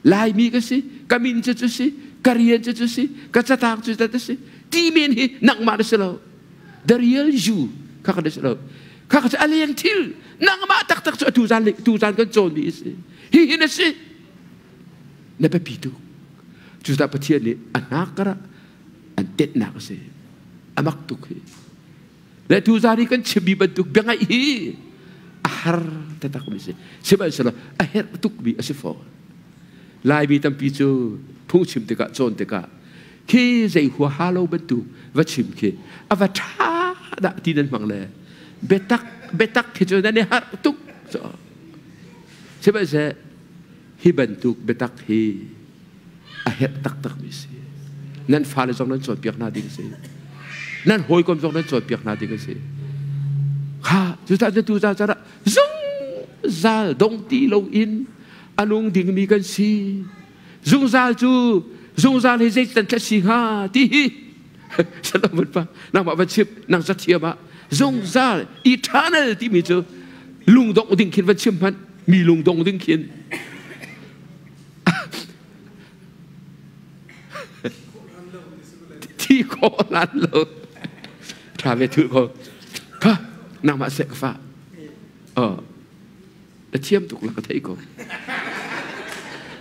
S1: Laimi ka si ka min cu cu si ka rian cu cu si ka catang cu cu si ti men hi nangmah na si lo the real you kha kan si lo kha ka a leng thil nangmah taktak cu atu zan tu zan kan cawn mi si hi hi na si na biapi tu cucaah Pathian nih a hnak karah an tetnak a si a mak tuk hi le tu zan i kan chimmi bantuk biangaih hi a har taktak mi si sihmanhsehlaw a herh tuk mi a si fawn Laimi tampi cu phungchim tikah cawn tikah khi zei huaha lo bantuk va chim khi a va ṭha dah ti nan hmang le biatak biatak khi cu nan i harh tuk sihmanhseh hi bantuk biatak hi a herh taktak mi si nan fale zong nan cawnpiak hna ding si nan hawikom zong nan cawnpiak hna ding a si kha cucaah tu ca zungzal dong ti loin a nung dingmi kan si zungzal cu zungzal hi zei tan si hnga ti hi salom pa nangmah va chim nang za thiam ah zungzal eternal timi cu lungdong ding khin va chim hmanh mi lungdong ding khin thi khawh lan lo tha ve thul ko kha nangmah seh ka fa oh Na thiam tuk la ka theih ko.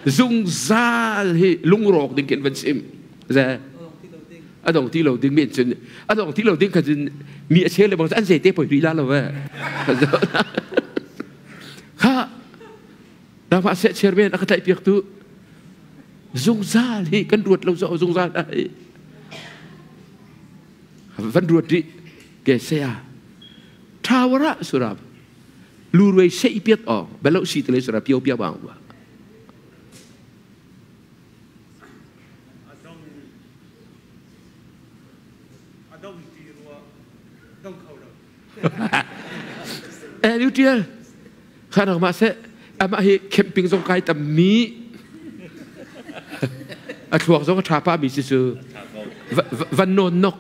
S1: Zungzal hi lungrawk ding khin van chim. Ze a dong ti lo ding men cun a dong ti lo ding kha cun mi a chel le bang an zei te poi rih la lo ve. Kha nangmah seh chairman a ka tlaih piak tu zungzal hi kan ruat lo zo zungzal ai van ruat rih ke saya thawara surab lu ruai sei piat o belo si tele sura pio pia bang wa Eh liutial kha nangmah seh amah hi camping zong kai tam mi a thluak zong a tha pa mi si cu van nawn nok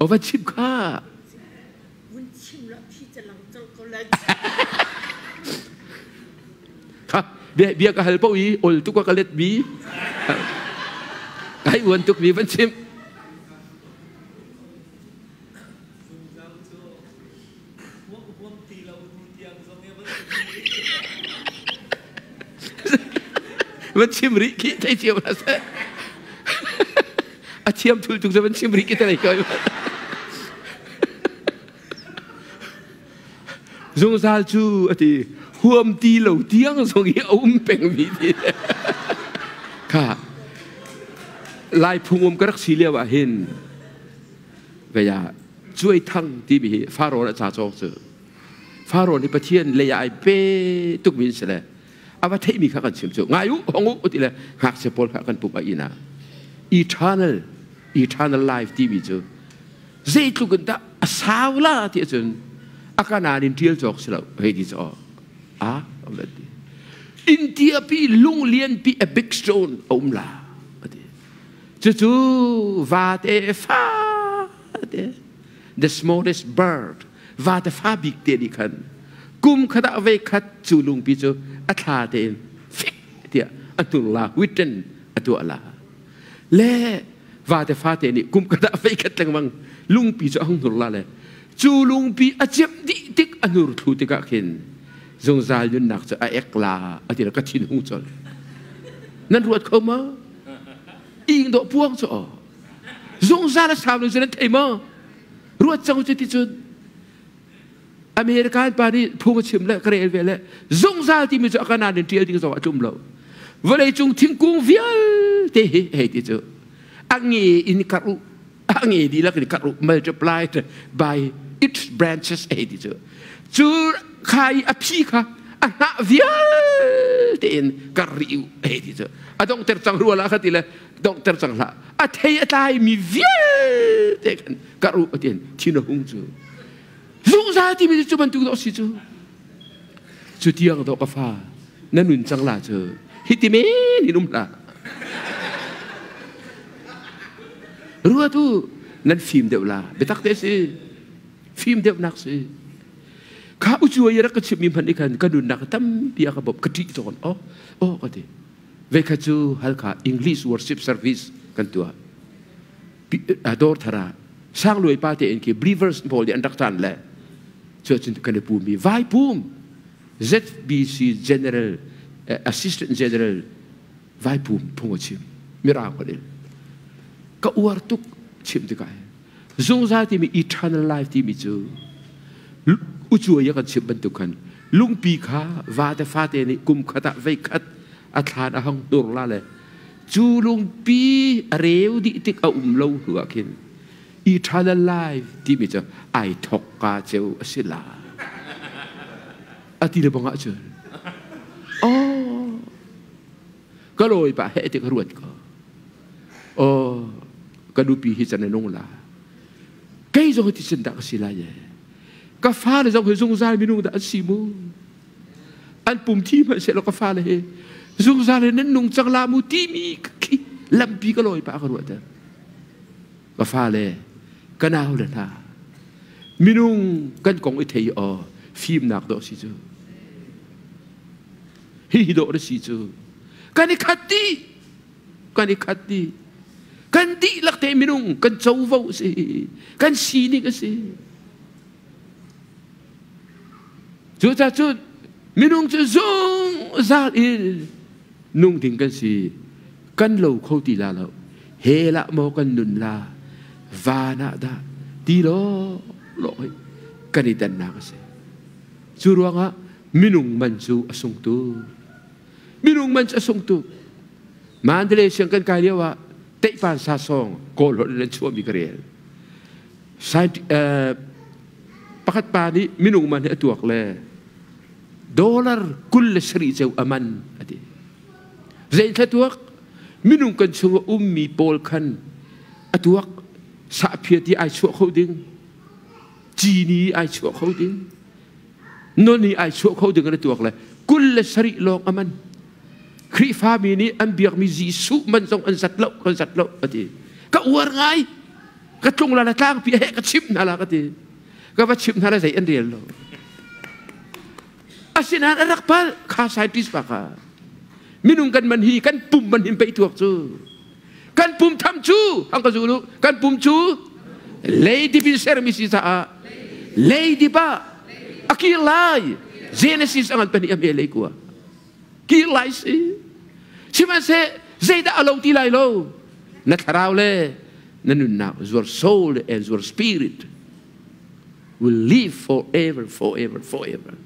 S1: o va chim kha
S2: vun chim la phi chalang chal ko lai
S1: kha bia bia ka hal po i ol tu ka let bi kai uan tuk mi van chim Van chim rih khi thei cio na seh. A thiam thul tuk van chim rih khi thei ko. Zungzal cu ati huam ti lo tiang zong hi a um peng mi ti. Kha Lai phung um ka rak si lio ah hin Kaya cuai thang timi hi Faro a ca cawk cu Faro nih Pathian lei ah ai pe tukmi in si le a va theihmi kha kan chim cu ngai u hong u ti le ngakchia pawl kha kan pumh a inn ah eternal eternal life timi cu zeitluk in dah a sau la ti ahcun a kanan in ṭial cawk si lo hei ti cu a ti India pi lunglian pi a big stone a um la ati Cucu vate fate, the smallest bird, vate fa bik te nih khan kum khat ah vei khat cu lungpi cu a thla tein fik tiah a hnur la, witten a tuah la. Le vate fate nih kum khat ah vei khat lengmang lungpi cu a hung hnur la le cu lungpi a ciamh dih tik a hnur thlu tikah khin zungzal nunnak cu a ek la a ti ka thin hung col. Nan ruat kho ma? Ing dawh puang cu aw. Zungzal a sau lo cu nan thei maw? Ruat cang cu ti cun American pa nih phung a chim le ka rel ve le zungzal timi cu a kanan in ṭial ding zong a tlum lo. Vawlei cung thingkung vialte hi hei ti cu a nge in karh u a nge dihlak in karh u multiplied by its branches hei ti cu cu kha i a phi kha a hnah vialte in kar rih u hei ti cu a donghter cang rua la kha ti le donghter cang hlah a thei a tlai mi vialte khan kar u atin thin a hung cu zungzal timi cu bantuk dawh si cu cu tiang dawh ka fa na nun cang la cu hi ti men in um hlah rua tu nan fim deuh la biatak te si fim deuhnak si kha ucuai rak ka chimmi hmanh i khan ka nunnak tampi a ka bawmh ka ṭih tawn oh oh ka ti vekha cu halkha English worship service kan tuah dawr thara sangluai pa te in khi believers pawl nih an rak caan le cu cun kan i pumi vai pum ZBC General Assistant General vai pum phung a chim mirang holh in ka uar tuk chim tikah Zungzal timi eternal life timi cu ucuai a kan chimh bantuk khan lungpi kha vate fate nih kum khat ah vei khat a thlan a hang hnur la le cu lungpi a reu dih tik a um lo hnu ah khin eternal life timi cu ai thok ka ceu a si la a ti le bang ah cun oh ka lawi pa he ti ka ruat ko Oh, ka nupi hi can a nung la. Kei zong hi thisen dah ka si lai ye. Ka fale zong hi zungzal minung dah an si mu. An pum thi hmanh seh law ka fale hi zungzal in nan nung cang la mu timi khi lampi ka lawi pa ka ruah ter. Ka fale, ka nau le hna, minung kan kong i thei aw fimnak dawh si cu. Hi dawh na si cu. Kan i khat dih. Kan i khat dih. Kan dihlak te minung kan covo a si. Kan sining a si. Cucaah cun Minung cu zungzal in nung ding kan si. Kan lo kho ti la lo. Hell ah maw kan nun la, van ah dah ti law law hi kan i dannak a si. Cu ruangah minung man cu a sung tuk. Minung man cu a sung tuk. Mandalay siang kan kai lio ah teihpan sa song Kawl holh in an chuahmi ka rel. Pakhat pa nih minung man hi a tuak le dollar 27 ceu a man a ti. Zeithla tuak minung kan chung a ummi pawl khan a tuak sahphiat i ai chuah kho ding, cini ai chuah kho ding, noni ai chuah kho ding an tuak le 27 lawng a man. Khrihfami nih an biakmi Jesuh man zong an zat lo, kan zat lo a ti. Ka uar ngai. Ka tlung la la tlangpi he ka chimh hna la ka ti. Ka va chimh hna la zei an rel lo. Asinain a rak palh kha scientist pa kha. Minung kan man hi kan pum man hin pei tuak cu. Kan pum tham cu hang ka zulu kan pum cu leidip in sermi si caah leidip ah a kir lai. Genesis angan pahnih am e lei kua. Kir lai si. Sihmanhseh zeidah a lo ti lai lo. Na thlarau le na nunnak your soul and your spirit will live forever, forever, forever.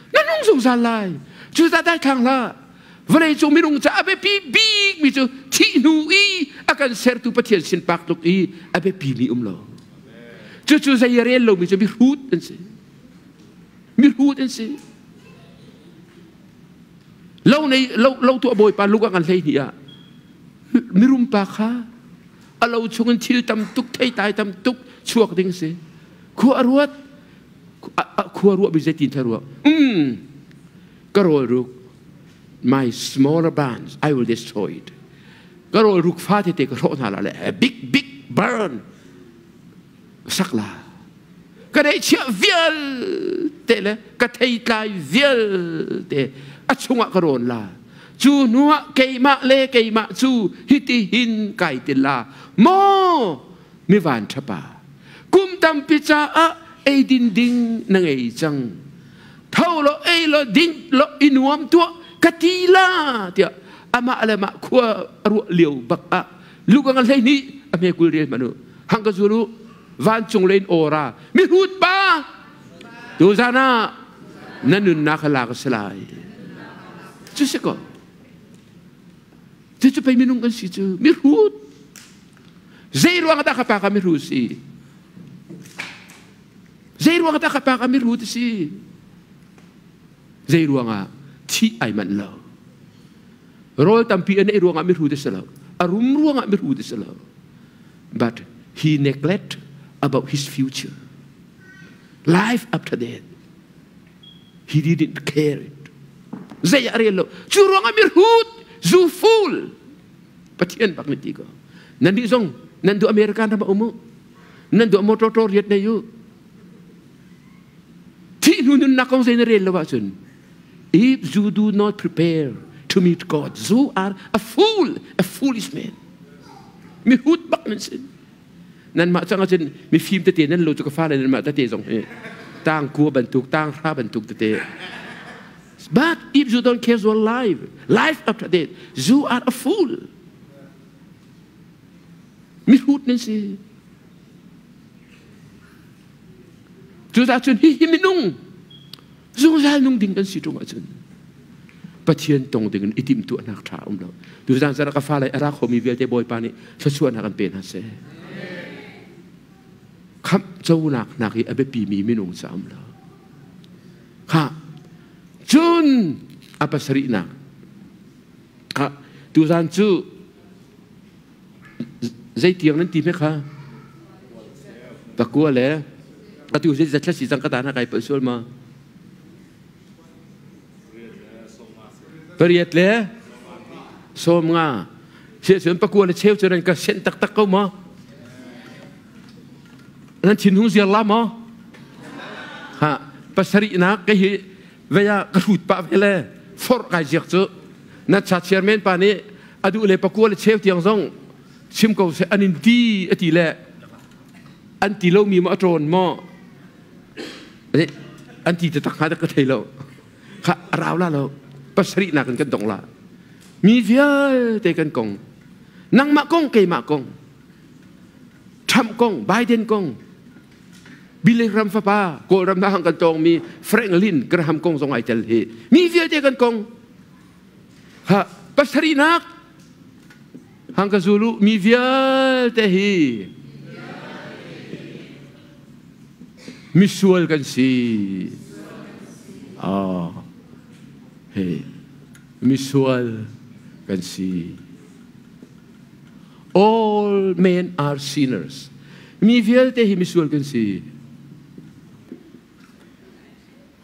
S1: Na nung zungzal lai. Cu ta dai thlang hlah. Vawlei cung minung ca a biapi bik mi cu thih hnu i a kan sertu Pathian sin pak tluk i a biapi mi um lo. Cucu zei a rel lomi cu mihrut an si. Mihrut an si. Lo nei lo lo tu a bawipa lung a kan hlei hnih ah mirum pa kha a lo chungin thil tam tuk theitlai tam tuk chuak ding si. Khua a ruat khua ruah bi zeitin thla ruah ka rawl ruk my smaller barns I will destroy it ka rawl ruk fa tete ka hrawh hna la le a big big barn sak la ka neihchiah vialte le ka theitlai vialte a chungah ka rawn la cu hnuah keimah le keimah cu hiti hin kai til la maw mi van ṭhapa kum tampi caah eidin ding na ngei cang tho law ei law ding law i nuam tuah ka ti la tiah amah le mah khua a ruah lio bak ah lukang a hlei nih a hme kul rian manu hang ka zul u vancung lein ora mihrut pa tuzan ah na nunnak a lak a si lai cu si ko cucu pei minung kan si cu mihrut zei ruang dah ka pa ka mihrut si zei ruang dah ka pa ka mihrut si zei ruangah thih ai manh lo rawl tampi an ei ruangah mihrut a si lo a rum ruangah mihrut a si lo but he neglect about his future life after death he didn't care it zei ah rel lo cu ruangah mihrut zu fool Pathian bak nih ti ko nan nih zong nan duh American ram ah um u nan duh motor tor riat nei u thih hnu nunnak kong zei na rel lo ahcun if you do not prepare to meet God you are a fool a foolish man mihut bak nan si nanmah cang ahcun mifim tete nan lo cu ka fale nanmah tete zong hi tang kua bantuk tang hra bantuk tete But if you don't care your life, life after death, you are a fool. Mihrut nan si. Cucaah cun hihi minung zungzal nung ding kan si ṭung ahcun Pathian tong ding in i timhtuahnak ṭha um lo. Tuzaan zan ah ka fale a ra khomi vialte Bawipa nih thluachuahnak an pe hna seh. Khamh conak nak i a biapimi minung ca um lo. Kha cun a pasarihnak kha tuzaan cu zeitiang nan ti hme kha pakua le atu zei zatla si cang ka ta na kai palh sual ma pariat le 50 sia cun pakua le cheu cu nan ka senh taktak ko ma Nan thinhung ziar la maw? Ha, pasarihnak ka hi veya ka hrut pah ve le forh kai ziak cu na cha chairman pa nih a duh le pakua le cheu tiang zong chim ko seh an in ti a ti le an ti lomi maw a ṭawn maw an ti taktak hnga ka thei lo. Kha rau la lo. Pasarih nak in kan dong la. Mi vialte kan kong. Nangmah kong keimah kong. Trump kong, Biden kong, Billy Graham fapa, Kawlram na hang kan tawngmi Franklin Graham kong zong ai tel hi. Mi vialte kan kong. Ha, pasarihnak hang ka zulu mi vialte hi misual kan si. Oh, hey, misual kan si. All men are sinners. Mi vialte hi misual kan si.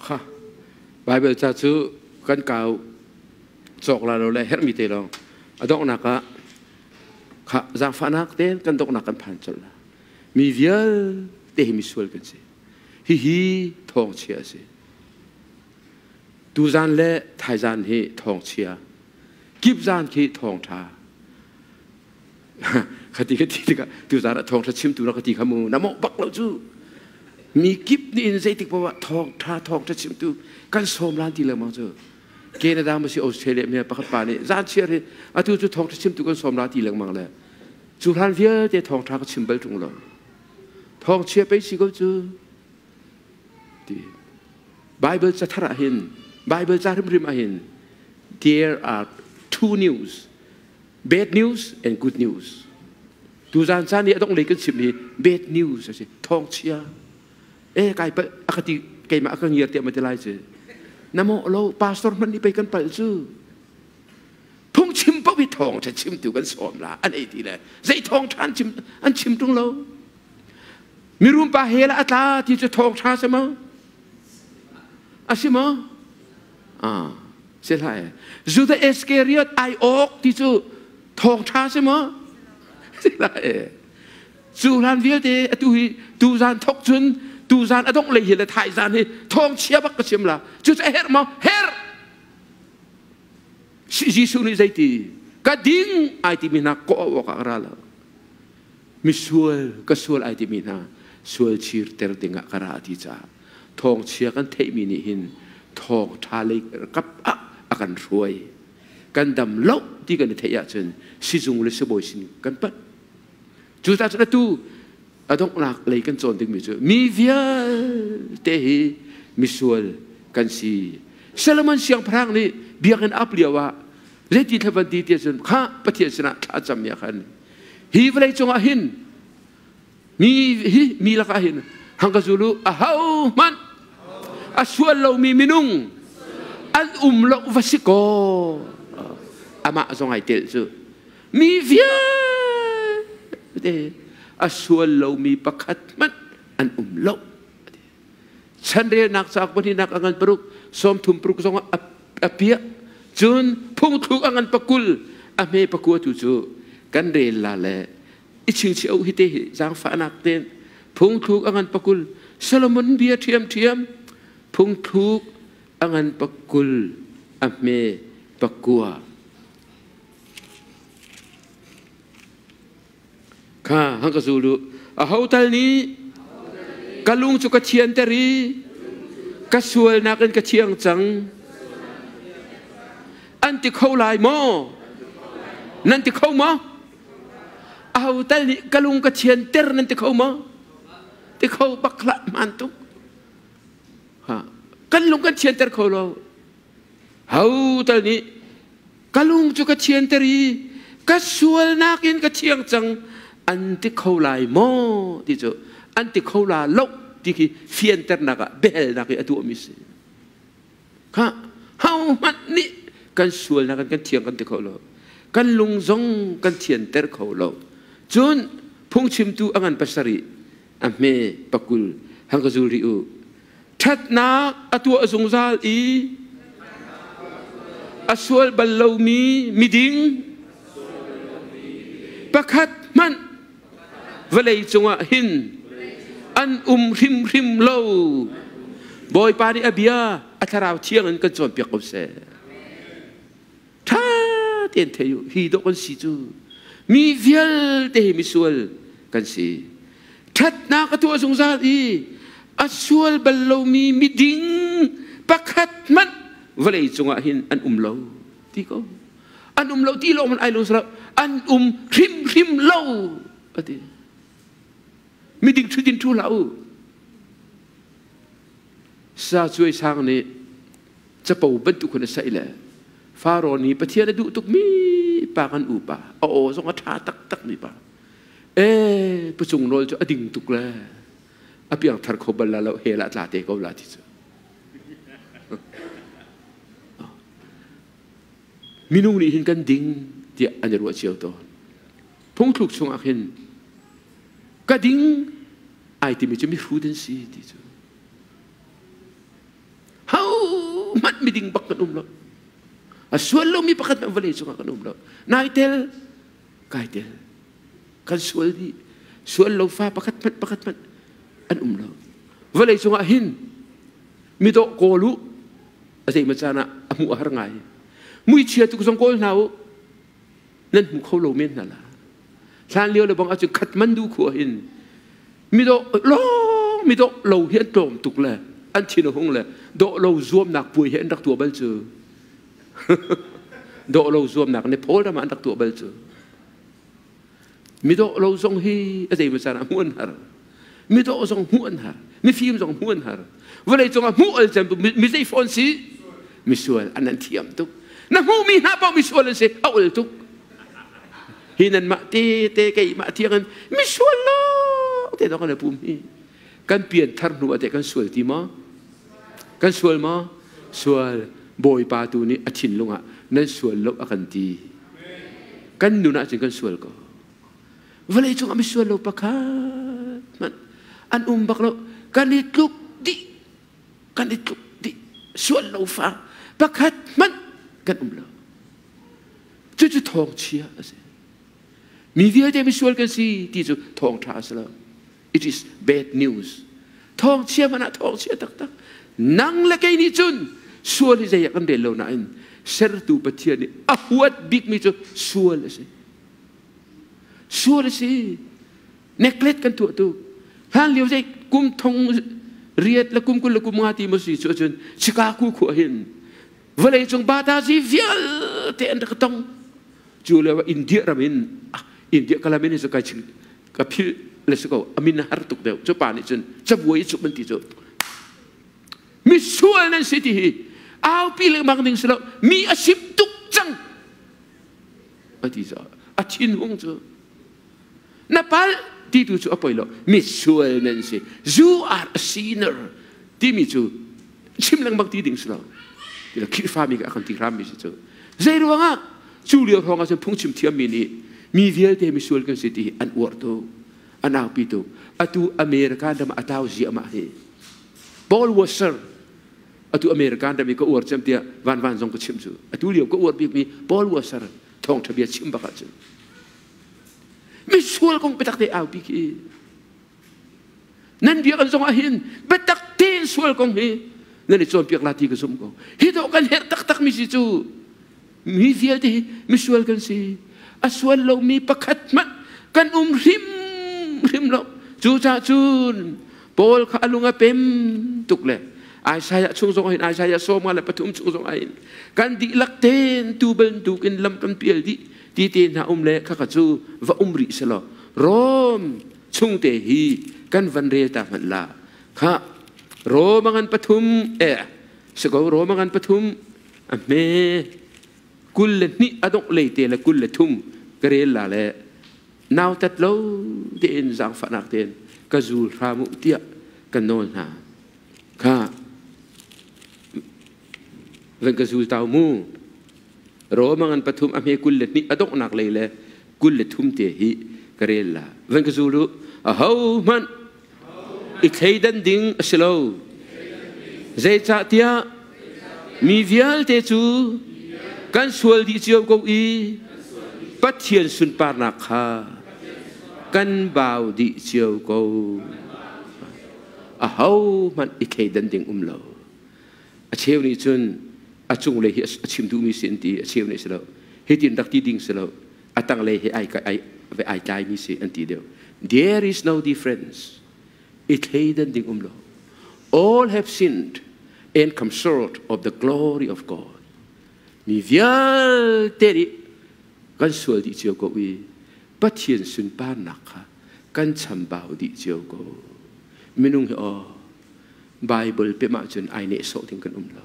S1: Kha Bible ca cu kan kau cawk la lo le herhmi te lawng a donghnak ah kha zaangfahnak tein kan donghnak kan phan colh la. Mi vialte hi misual kan si. Hihi thawngchia a si. Tuzan le thaizan hi thawngchia. Kip zan khi thawngṭha. Khati ka ti tikah tuzan ah thawngṭha chimtu na ka ti kha mu na mawh bak lo cu. Mi kip nih in zeitik paoh ah thawngṭha thawngṭha chimtu kan sawm lan ti lengmang cu. Canada ma si Australia mi pakhat pa nih zan chiar hi atu cu thawngṭha chimtu kan sawm la ti lengmang le cu hlan vialte thawngṭha ka chim bal ṭung lo. Thawngchia pei si ko cu. Ti. Bible cathar ah hin Bible ca hrimhrim ah hin there are two news bad news and good news tuzan caan i a dong lei kan chim hi bad news a si thawngchia e kai palh a ka ti keimah a ka ngiar tiah ma ti lai cu na mawh lo pastor hmanh nih pei kan palh cu phungchim paoh hi thawngṭha chimtu kan sawm la an ei ti le zei thawngṭha an chim an chim ṭung lo Mirum pa hell ah a tla ti cu thawngṭha si maw? A si maw? Ah, si hlah e. Judah Iskariot ai awk ti cu thawngṭha si maw? Si hlah e. Cu hlan vialte atu hi tuzan thok cun tuzan a dongh lei hi le thaizan hi thawngchia bak ka chim la. Cu cu a herh maw? Herh! Jesuh nih zeiti? Ka ding ai timi hna kawh awk ah ka ra lo. Misual ka sual ai timi hna sual chirter dingah ka ra ti caah thawngchia kan theihmi nih hin thawngṭha lei kap ah a kan hruai. Kan dam lo ti kan i theih ahcun sizung le sibawi sin kan panh. Cucaah cun atu a donghnak lei kan cawn dingmi cu mi vialte hi misual kan si. Solomon siangpahrang nih biakinn ap lio ah zeiti thla van ti ti ahcun kha Pathian sinah thla a cammi ah khan Hi vawlei cungah hin mi hi mi lakah hin hang ka zulu aho hmanh a sual lomi minung an um lo va si kaw amah zong ai tel cu mi vialte a sual lomi pakhat hmanh an um lo chanrelnak cauk pahnihnak a ngan paruk sawmthum paruk zong a piah cun phungthluk a ngan pakul a hme pakua tu cu kan rel la le i chingchih hi te hi zaangfahnak ten phungthluk a ngan pakul Solomon bia ṭhiam ṭhiam phungthluk a ngan pakul a hme pakua Kha hang ka zul u. Aho tal nih ka lung cu ka thianter i ka sualnak in ka thiang cang. An ti kho lai maw? Nan ti kho maw? Aho tal nih ka lung ka thianter nan ti kho maw? Ti kho bak hlah hmaan tuk. Ha. Kan lung kan thianter kho lo. Ho tal nih ka lung cu ka thianter i ka sualnak in ka thiang cang an ti kho lai maw ti cu an ti kho la lo ti khi fianternak ah biahalnak i a tuahmi si kha ho hmanh nih kan sualnak in kan thiang kan ti kho lo kan lung zong kan thianter kho lo cun phungchimtu a ngan pasarih a hme pakul hang ka zul rih u ṭhatnak a tuah zungzal i a sual bal lomi miding pakhat hmanh vawlei cungah hin an um hrimhrim lo. Bawipa nih a bia a thlarau thiang in kan cawnpiak ko seh. Ṭha tein thei u, hi dawh kan si cu. Mi vialte hi misual kan si. Ṭhatnak a tuah zungzal i a sual bal lomi miding pakhat hmanh Vawlei cungah hin an um lo ti ko. An um lo ti lawng man ai lo an um hrimhrim lo ati. Miding ṭhutin ṭhu hlah u. Sa cuai sang nih capo bantuk khan a saih le Faro nih Pathian a duh tukmi pa kan upa a aw zong a ṭha taktak mi pa e pucung nawl cu a ding tuk le a piangthar kho bal la lo hell ah tla te ko la ti cu minung nih hin kan ding tiah an i ruah cio tawn phungthluk chungah khin ka ding ai timi cu mihrut an si ti cu ho hmanh miding bak kan um lo a sual lomi pakhat hmanh vawlei cungah kan um lo nai tel kai tel kan sual dih sual lo fa pakhat hmanh pakhat hmanh an um lo vawlei cungah hin midawh kawl u a zei ma caan ah a hmuh a har ngai muichia tuk zong kawl hna u nan hmu kho lo men hna la hlan lio le bang ahcun khat man du khu hin midawh lawng midawh lo hi an tlawm tuk le an thin a hung le dawh lo zuamnak puai hi an rak tuah bal cu dawh lo zuamnak Nepal ram ah an rak tuah bal cu midawh lo zong hi a zei caan ah hmuh an har midawh zong hmuh an har mifim zong hmuh an har vawlei cungah hmuh al cem mi zei fawn si misual an an thiam tuk na hmuhmi hna paoh misual an si a ul tuk hi nan mah te te keimah thiang in misual lo te dong kan pum hi kan pian thar hnu ah te kan sual ti maw kan sual maw sual bawipa tu nih a thinlung ah nan sual lo a kan ti kan nun ah cun kan sual ko vawlei cungah misual lo pakhat hmanh an um bak lo kan i tluk dih kan i tluk dih sual lo fa pakhat hmanh kan um lo cucu thawngchia a si mi vialte misual kan si ti cu thawngṭha a si lo it is bad news thawngchia hmanh ah thawngchia taktak nang le kei nih cun sual hi zei ah kan rel lo nain sertu Pathian nih a huat bikmi cu sual a si sual a si neglect kan tuah tu hlan lio zei kum thong riat le kum 20 le kum nga ti ma si cu cun Chicago khua hin vawlei cung batazi vialte an rak tong cu lio India ram in India kalamin in kai ching ka phil le si ko amin har tuk deuh cu pa nih cun cabuai i cuk man ti cu misual nan si ti hi aupi lengmang ding si lo mi a sim tuk cang a ti caah a thinhung cu na palh ti tu cu a poi lo misual nan si you are a sinner timi cu chim lengmang ti ding si lo ti Khrihfami ka kan ti hrammi si cu zei ruangah cu lio hrawng ah cun phungchim thiammi nih mi vialte misual kan si ti an uar tuk an aupi tuk atu American ram a tau ziahmah hi Paul Washer atu American ram i ka uar cem tiah van van zong ka chim cu atu lio ka uar bikmi Paul Washer thawngṭha bia chim bak ahcun misual kong biatak te aupi khi nan biakinn zong ah hin biatak tein sual kong hi nan i cawnpiak la ti ka zumh ko hi dawh kan herh taktak mi si cu mi vialte hi misual kan si a sual lomi pakhat hmanh kan um hrim hrim lo cucaah cun Paul kha a lung a pem tuk le Isaiah chung zong hin Isaiah 53 chung zong hin kan dihlak ten tu bantukin lam kan pial dih ti te hna um le khakha cu va um rih selaw Rom chungte hi kan van rel ta hmanh la kha Rom ngan pathum e siko Rom ngan pathum a hme 22 a dongh lei te le 23 ka rel la le nautat lo tein zaangfahnak tein ka zul hram u tiah ka nawl hna kha van ka zul tau mu Roma ngan pathum a hme 22 a donghnak lei le 23 te hi ka rel la van ka zul u a ho hmanh i thleidan ding a si lo zeicahtiah mi vialte cu kan sual dih cio ko i Pathian sunparnak kha kan bau dih cio ko a ho hmanh i thleidan ding um lo a cheu nih cun a cunglei hi a chim duhmi si an ti a cheu nih si lo hitin rak ti ding si lo a tanglei hi ai ai ai tlaimi si an ti deuh there is no difference i thleidan ding um lo all have sinned And come short of the glory of God. Mi vialte nih kan sual dih cio ko i Pathian sunparnak kha kan chambau dih cio ko. Minung hi aw Bible pem ahcun ai nehsawh ding kan um lo.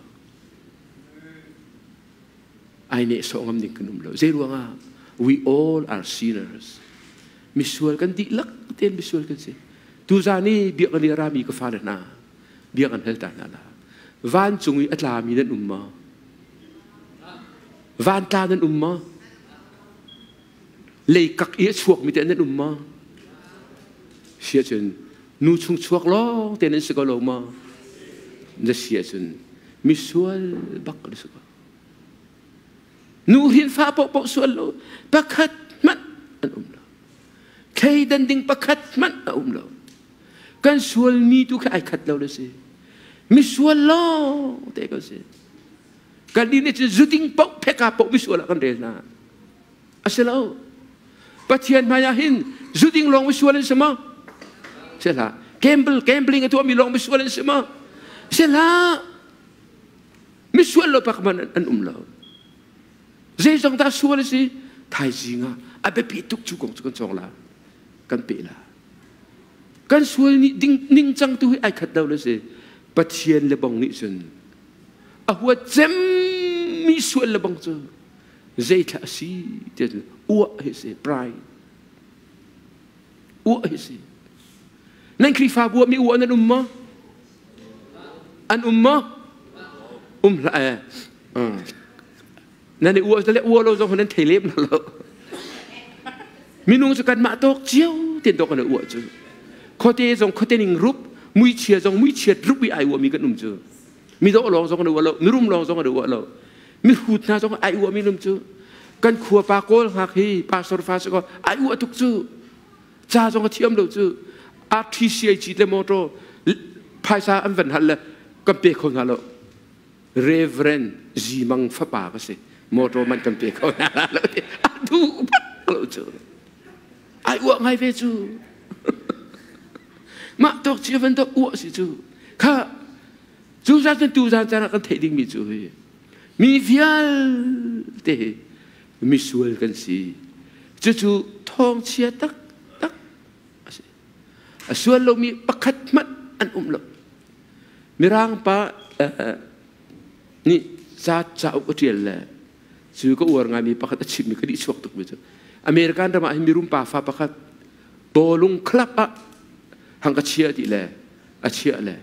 S1: Ai nehsawh ngam ding kan um lo. Zei ruangah? We all are sinners. Misual kan dihlak tein misual kan si. Tuzan i biak kan i rami ka fale hna, biak an hal ta hna la. Vancung i a tlami nan um maw? Van tla nan um maw? Leikak i a chuakmi te nan um maw? Sia cun nu chung chuak lawng te nan si ko lo maw? Na sia cun misual bak na si ko. Nu hin fa paohpaoh sual lo pakhat hmanh an um lo. Thleidan ding pakhat hmanh a um lo. Kan sualmi tu khi ai khat lo na si. Misual lawng te kan si. Kan nih cun zuding paoh pheka paoh misual ah kan rel hna. A si lo. Pathian hmai ah hin zuding lawng misual an si maw? Si hlah. Gamble, gambling a tuahmi lawng misual an si maw? Si hlah. Misual lo pak man an um lo. Zeizong dah sual a si? Thaizing ah a biapi tuk cu kong cu kan cawng la. Kan pe la. Kan sual nih ding ningcang tu hi ai khat lo le si. Pathian le bong nih cun a huat cemmi sual le bong cu zeithla a si ti uah hi si pride uah hi si nan Khrihfabu ah mi uah nan um maw An um maw? Um hlah ee. Nan i uah le uah lo zong nan thei lem lo. Minung cu kanmah tawk cio ten tawk kan uah cu. Khuate zong khuate ning rup, muichia zong muichiat rup i ai uahmi kan um cu. Midawh lawng zong an uah lo, mirum lawng zong an uah lo. Mihrut hna zong ai uahmi um cu. Kan khua pa kawl hngak hi pastor fa si ko ai uah tuk cu. Ca zong a thiam lo cu. RTCA le motor phaisa an van hal le kan pe kho hna lo. Reverend Zimang fapa ka si. Motor man kan pe kho hna lo. A duh bak lo cu. Ai uah ngai ve cu. Mah tawk ci van to uah si cu. Kha cu zan tu zan caan ah kan theih dingmi cu hi mi vialte hi misual kan si. Cucu thawngchia taktak a si. A sual lomi pakhat hmanh an um lo. Mirang pa nih ca cauk a ṭial le cu ka uar ngaimi pakhat a chimmi ka nihchuak tukmi cu American ram ah hin mirum pa fa pakhat bawlung club ah hang ka chia ti le a chiah le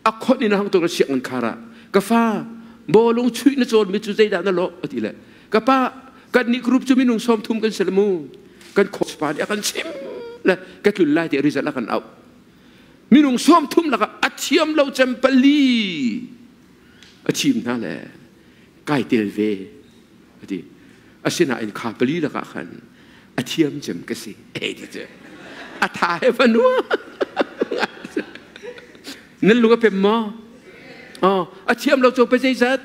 S1: a khon in hang tuk sianginn khar ah ka fa bawlung chuih na cawnmi cu zeidah na lawh a ti le ka pa kan nih group cu minung 30 kan si le mu kan coach pa nih a kan chim le ka tlun lai ti result a kan auh minung 30 lakah a thiam lo cem pali a chim hna le kai tel ve a ti asinain kha pali lakah khan a thiam cem ka si ei ti cu a tha he fanua nan lung a pem maw oh a thiam lo cu pa zeizat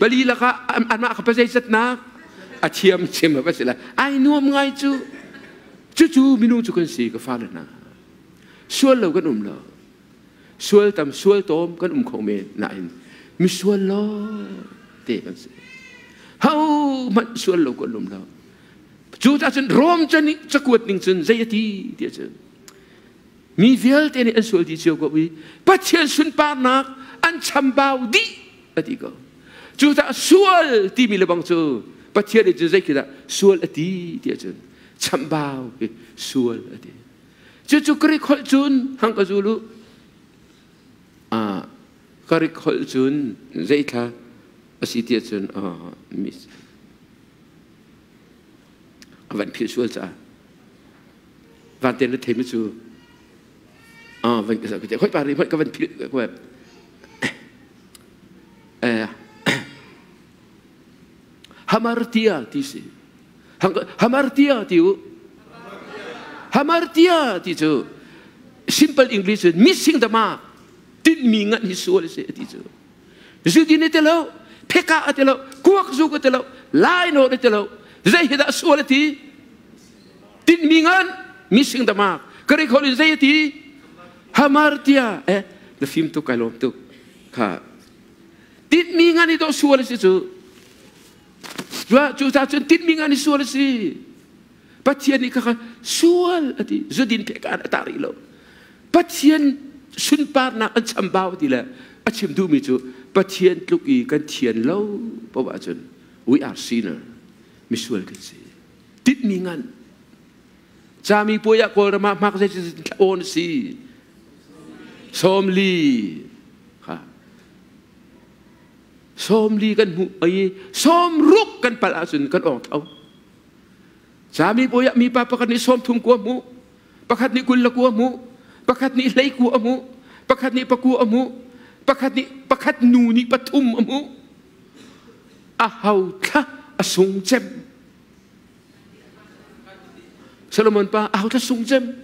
S1: pali lakah anmah kha pa zeizat nak a thiam cem va si lai ai nuam ngai cu cucu minung cu kan si ka fale hna sual lo kan um lo sual tam sual tawm kan um kho men nain misual lo te kan si ho hmanh sual lo kan um lo cu ta cun Rom chan nih cakuat ning cun zei a ti ti cun mi vialte nih an sual dih cio ko i Pathian sunparnak an chambau dih a ti ko cu ta sual timi le bang cu Pathian nih cun zei khi dah sual a ti ti cun chambau hi sual a ti Cucu Greek holh cun hang ka zul u. Greek holh cun zeithla a si tiah cun mis a van philh sual caah van te na thei mi cu van ka ka hoi pa ri hoi ka van philh ka hamartia ti si Hamartia ti u. Hamartia ti cu simple English in missing the mark. Tinhmi ngan hi sual a si ti cu. Zudin a ti lo, pheka a ti lo, kuak zuk a ti lo, lai nawn a ti lo. Zei hi dah sual a ti? Tinhmi ngan missing the mark. Greek holh in zei a ti? Hamartia. Eh, na fim tuk kai lawm tuk. Kha tinhmi ngan i dawh sual a si cu. Cu ca cun tinhmi ngan i sual a si. Pathian nih khakha sual a ti. Zudin pek an a ta rih lo. Pathian sunparnak an chambau ti le a chim duhmi cu Pathian tluk i kan thian lo poah ahcun we are sinner. Misual kan si. Tinhmi ngan. Cami puai ah Kawlram ah hmak zei awn si. 40. Ha. 40 kan hmuh ai 60 kan palh ahcun kan awng tho. Cami puai ah mipa pakhat nih 30 kua hmuh, pakhat nih 21 hmuh, pakhat nih 19 a hmuh, pakhat nih 9 a hmuh, pakhat nih pakhat nu nih 3 a hmuh. A hau thla a sung cem. Solomon pa a hau thla sung cem.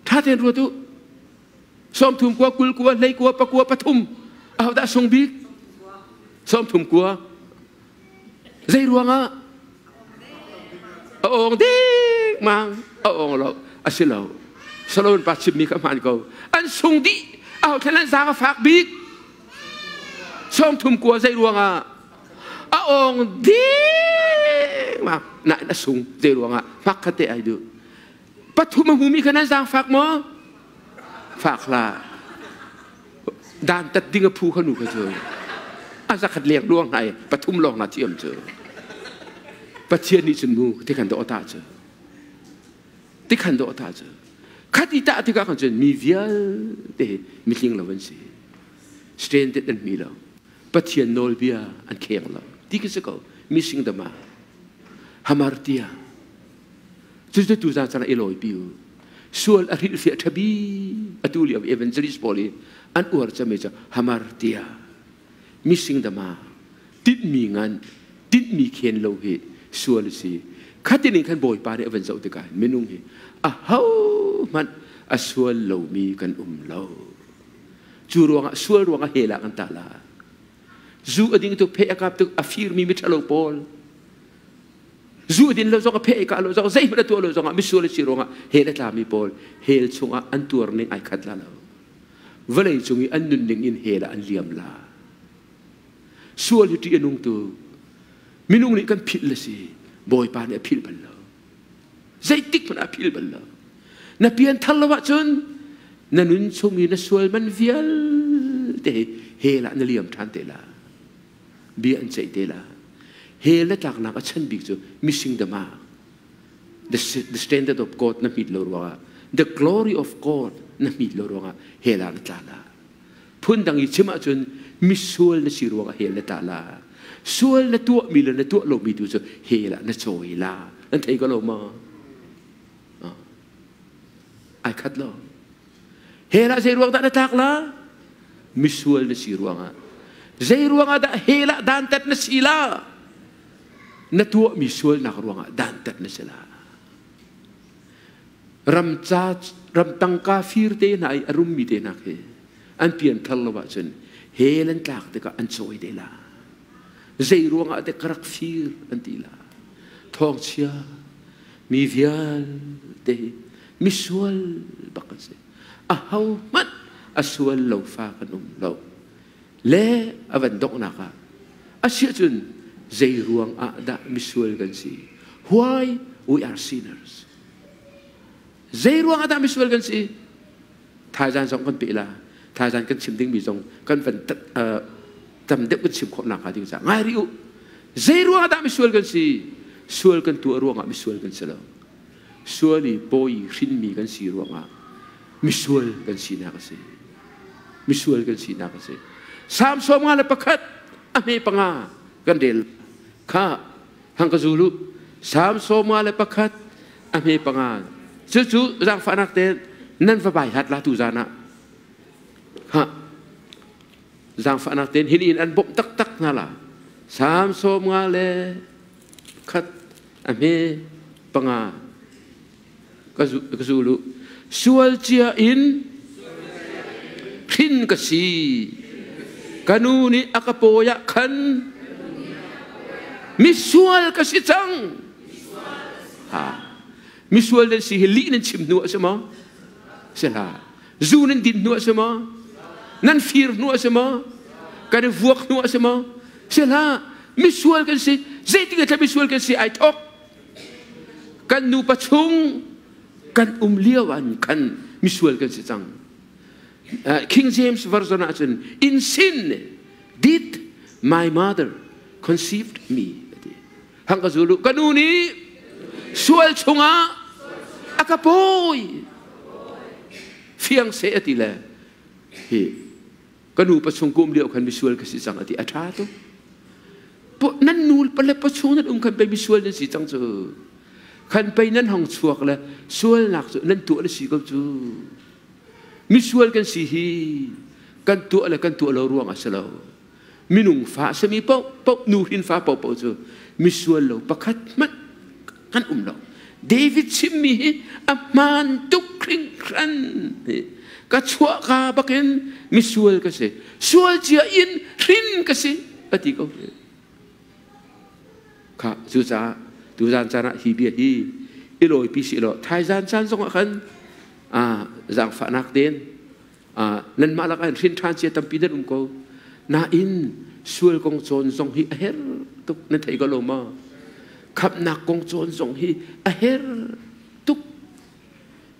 S1: Tha tein ruat u. 30 kua, 20 kua, 19, 9, 3. A hodah sung bik? 30 kua. Zei ruangah? A awng ding mang. A awng lo. A si lo. Solomon pa chimmi kha hmaan ko. An sung dih. A ho thlen an zaang a fak bik. 30 kua zei ruangah? A awng ding mang. Nain a sung zei ruangah? Fak kha te ai duh. 3 a hmumi kha nan zaangfak maw? Fak hlah. Dantat ding a phu kha nu kha cu. A zakhat leng luang hna i 3 lawng hna thiam cu. Pathian nih cun mu tikhan dawh ta cu. Tikhan dawh ta cu. Khat i tah tikah khan cun mi vialte mitling lo an si. Stranded an mi lo. Pathian nawlbia an kheng lo. Ti khi si ko. Missing the mark. Hamartia. Cucu tuzaan caan ah i lawipi u. Sual a hrilhfiah ṭha bik atu lio evangelist pawl i an uar cemmi cu hamartia, mising dama, tinhmi ngan, tinhmi khen lo hi sual a si. Khatin in khan Bawipa nih a van zoh tikah minung hi ahohmanh a sual lomi kan um lo. Cu ruangah sual ruangah hell ah kan tah la. Zu a ding tuk, phe a kap tuk, a firmi miṭhalo pawl, Zu din lo zong a pheh ka lo zong zeihmanh a tuah lo zongah misual a si ruangah hell a tlami pawl hell chungah an tuar ning ai khat la lo. Vawlei cung i an nunning in hell ah an liam la. Sual hi ṭih a nung tu minung nih kan philh le si Bawipa nih a philh bal lo. Zeitik hmanh ah a philh bal lo. Na pian thar lo ahcun na nun chung i na sual man vialte hi hell ah na liam ṭhan te la. Bia an ceih te la. Hell le tlaknak a chan bik cu missing the mark. The standard of God na hmit lo ruangah, the glory of God na hmit lo ruangah hell ah na tla la. Phundang i chim ahcun misual na si ruangah hell na tla la. Sual na tuahmi le na tuah lomi tu cu hell ah na cawi la. Nan thei ko lo maw? Ai khat lo. Hell ah zei ruang dah na tlak la? Misual na si ruangah. Zei ruangah dah hell ah dantat na si la? Na tuahmi sualnak ruangah dantat na si la. Ram ca ram tangka fir te hna i a rummi te hna khi an pian thar lo ahcun hell an tlak tikah an cawi te la. Zei ruangah dek ka rak fir an ti la. Thawngchia mi vialte hi misual bak an si. Aho hmanh a sual lo fa kan um lo. Le a van donghnak ah asiahcun zei ruang ah dah misual kan si? Why we are sinners? Zei ruang ah dah misual kan si? Thaizan zong kan pe la. Thaizan kan chim dingmi zong kan van tam deuh kan chim khawh nakhnga ding caah ngai rih u. Zei ruangah dah misual kan si? Sual kan tuah ruangah misual kan si lo. Sual i pawi hrinmi kan si ruangah misual kan sinak a si. Misual kan sinak a si. Salm 51 a hme 5 kan rel kha hang ka zul u. Salm 51 a hme 5. Cucu zaangfahnak tein nan va bai hat la tu zan ah. Ha zaangfahnak tein hin in an bawmh taktak hna la. Salm 51 a hme 5 ka zul u. Sual cia in hrin ka si. Ka nu nih a ka pawi ah khan misual ka si cang. Ha. Misual nan si hi lih nan chim hnu a si maw? Si hlah. Zu nan din hnu a si maw? Nan fir hnu a si maw? Kan i vuak hnu a si maw? Si hlah, misual kan si. Zeitik ah misual kan si ai thok. Kan nupa chung kan um lio an khan misual kan si cang. King James Version ahcun in sin did my mother conceived me ati. Hang ka zulu ka nu nih sual chungah a ka pawi. Fiang se ati le hi ka nu pa chung kum lio khan misual ka si cang ati a ṭha tuk. Nan nu pa le pa chung nan um khan pei misual nan si cang cu. Khan pei nan hong chuak le sualnak cu nan tuah le si ko cu. Misual kan si hi kan tuah le kan tuah lo ruang a si lo. Minung fa a simi paoh nu hin fa paoh cu misual lo pakhat hmanh kan um lo. David chimmi hi a hmaan tuk hringhran. Ka chuah ka bakin misual ka si. Sual cia in hrin ka si a ti ko. Kha cucaah tuzan caan ah hi bia hi i lawipi si law thaizan caan zongah khan zaangfahnak tein nanmah lakah in hrin ṭhan cia tampi nan um ko. Nain sual kong cawn zong hi a herh tuk nan thei ko lo maw? Khamhnak kong cawn zong hi a herh tuk.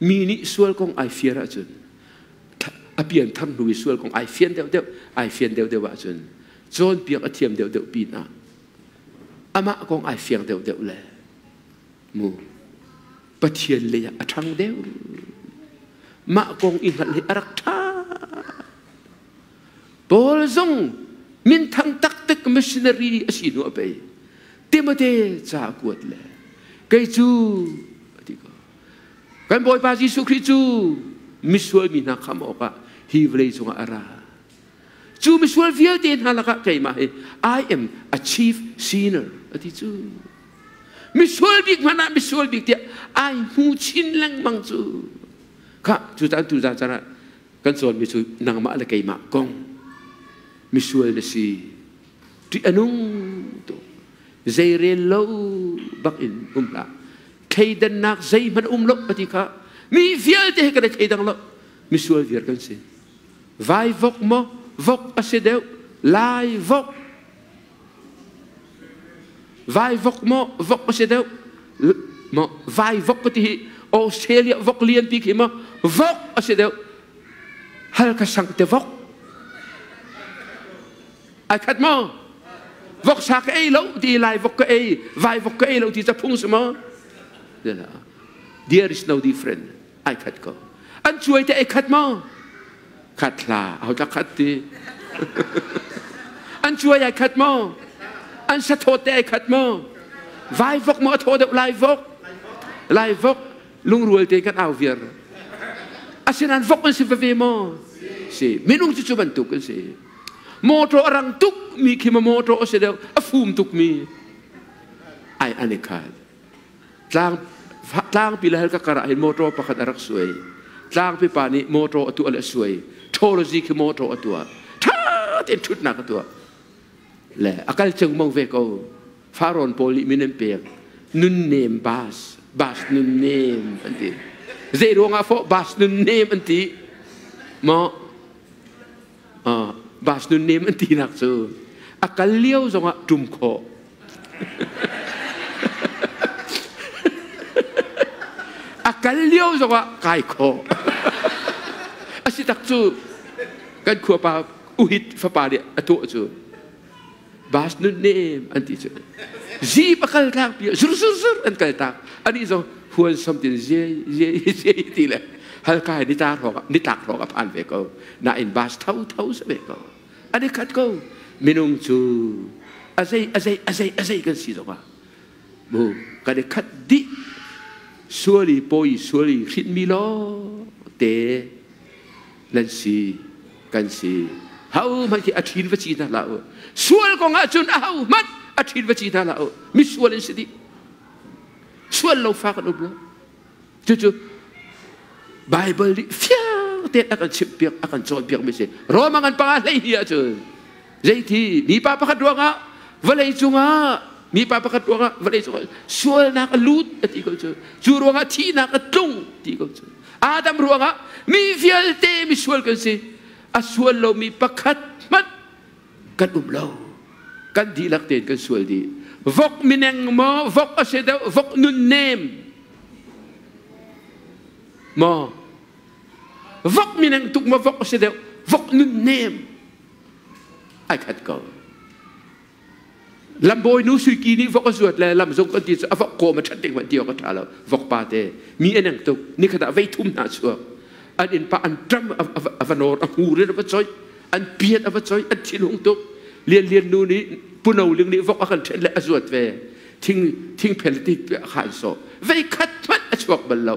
S1: Mi nih sual kong ai fiar ahcun a pian thar hnu i sual kong ai fian deuhdeuh ai fian deuhdeuh ahcun cawnpiak a thiam deuhdeuh pinah amah kong ai fiang deuhdeuh le mu Pathian lei ah a ṭhang deuh. Mah kong i hngalh hi a rak ṭha. Paul zong minthang taktak missionary a si hnu a pei. Timote ca a kuat le kei cu ti ko. Kan Bawipa Jesuh Khrih cu misual mi hna khamh awkah hi vawlei cungah a ra. Cu misual vialte hna lakah keimah hi I am a chief sinner a ti cu. Misual bik hmanh ah misual bik tiah ai hmu chin lengmang cu. Kha cu caan tu zan caan ah kan cawnmi cu nangmah le keimah kong misual na si. Ṭih a nung tuk. Zeirel lo bak in um hlah. Thleidannak zeihmanh um lo a ti kha mi vialte he kan i thleidang lo. Misual viar kan si. Vai vok maw vok a si deuh lai vok Vai vok maw vok a si deuh maw vai vok ka ti hi Australia vok lian pi khi maw vok a si deuh hal ka sang te vok ai khat maw vok sa ka ei lo ti lai vok ka ei vai vok ka ei lo ti ca phung si maw there is no different ai khat ko an cuai te ai khat maw khat hla aho ta khat ti an cuai ai khat maw an sathawt te ai khat maw vai vok maw a thaw deuh lai vok lai vok lungrual te kan au viar asinain vok an si veve maw si minung cu cu bantuk an si motor a rang tuk mi khi ma motor a si deuh a fum tuk mi ai an i khat Tlang tlangpi le halka kar ah hin motor pakhat a rak suai. Tlangpi pa nih motor a tuah le a suai. Ṭhawlazi khi motor a tuah. Ṭha tein ṭhutnak a tuah. Le a kal cengmang ve ko. Farawn pawl nih min an pek. Nunnem bus, bus nunnem an ti. Zei ruangah fawh bus nunnem an ti? Maw bus nunnem an tinak cu a kal lio zongah ṭum khawh. A kal lio zongah kai khawh. A si tak cu kan khuapa uhit fapa nih a tuah cu bus nunnem an ti cu jeep a kal tlak pi zur zur zur an kal tak ani zong huan som tin zie zie zie ti le halka ni tar hawk ni tlak hrawk a phan ve ko nain bus tho tho sa ve ko ani khat ko minung cu a zei a zei a zei a zei kan si zongah mu kan i khat dih suali poi suali hrinmi lo te nan si kan si ho hmanh khi a ṭhin va ci hna hlah u sual kong ah cun aho hmanh a ṭhin va ci hna hlah u misual an si dih sual lo fa kan um lo cucu Bible nih fiang tein a kan chimhpiak a kan cawnpiak mi si Roma ngan panga hlei hi ahcun zeiti mipa pakhat ruangah vawlei cungah mipa pakhat ruangah vawlei cungah sualnak a lut a ti ko cu cu ruangah thihnak a tlung ti ko cu Adam ruangah mi vialte misual kan si. A sual lomi pakhat hmanh kan um lo. Kan dihlak tein kan sual dih. Vok mineng maw, vok a si deuh, vok nunnem maw? Vok mineng tuk maw, vok a si deuh, vok nunnem ai khat ko. Lambawi nu Suiki nih vok a zuat le lamzung kan ti cu a vok kawm a ṭhat ding hmanh ti awk a ṭha lo. Vok pa te mi a neng tuk. Nikhat ah vei thum hna chuak. An innpa an ṭam a va nawr, a hmur in a va coih, an piat a va coih, an thinhung tuk. Lian Lian nu nih Puno Ling nih vok a kan ṭhen le a zuat ve. Thing thingphel ti kha an sawh. Vei khat hmanh a chuak bal lo.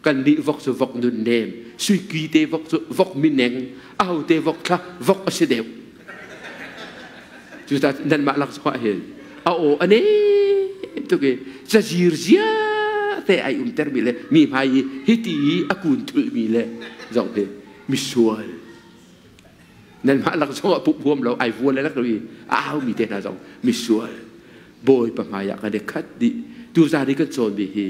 S1: Kan nih vok cu vok nunnem, Suiki te vok cu vok mineng, aho te vok thla vok a si deuh. Cucaah nanmah lak zongah hin a aw a nem tuk i cazir zia te ai umtermi le mi hmai i hiti i a kun thulmi le zong hi misual nanmah lak zongah pup huam lo ai vual le lak lo i a aumi te hna zong misual. Bawipa hmai ah kan i khat dih. Tuzan i kan cawnmi hi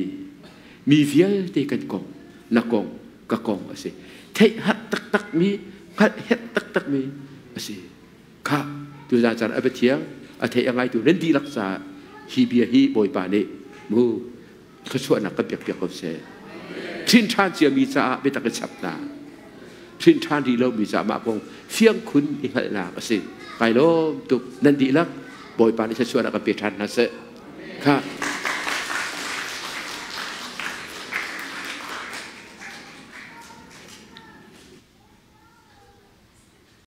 S1: mi vialte kan kong, na kong, ka kong a si. Theih hat taktak mi, hngalh het taktak mi a si. Kha tuzan caan a biathiang a thei a ngaitu nan dihlak caah hi bia hi Bawipa nih mu thluachuahnak kan pek piak ko seh. Ṭhin ṭhan ciami caah biatak i chap hna. Ṭhin ṭhan rih lomi caah mah kong fiang khun i hngalhnak a si. Kai lawm tuk, nan dihlak Bawipa nih thluachuahnak kan pe ṭhan hna seh. Kha.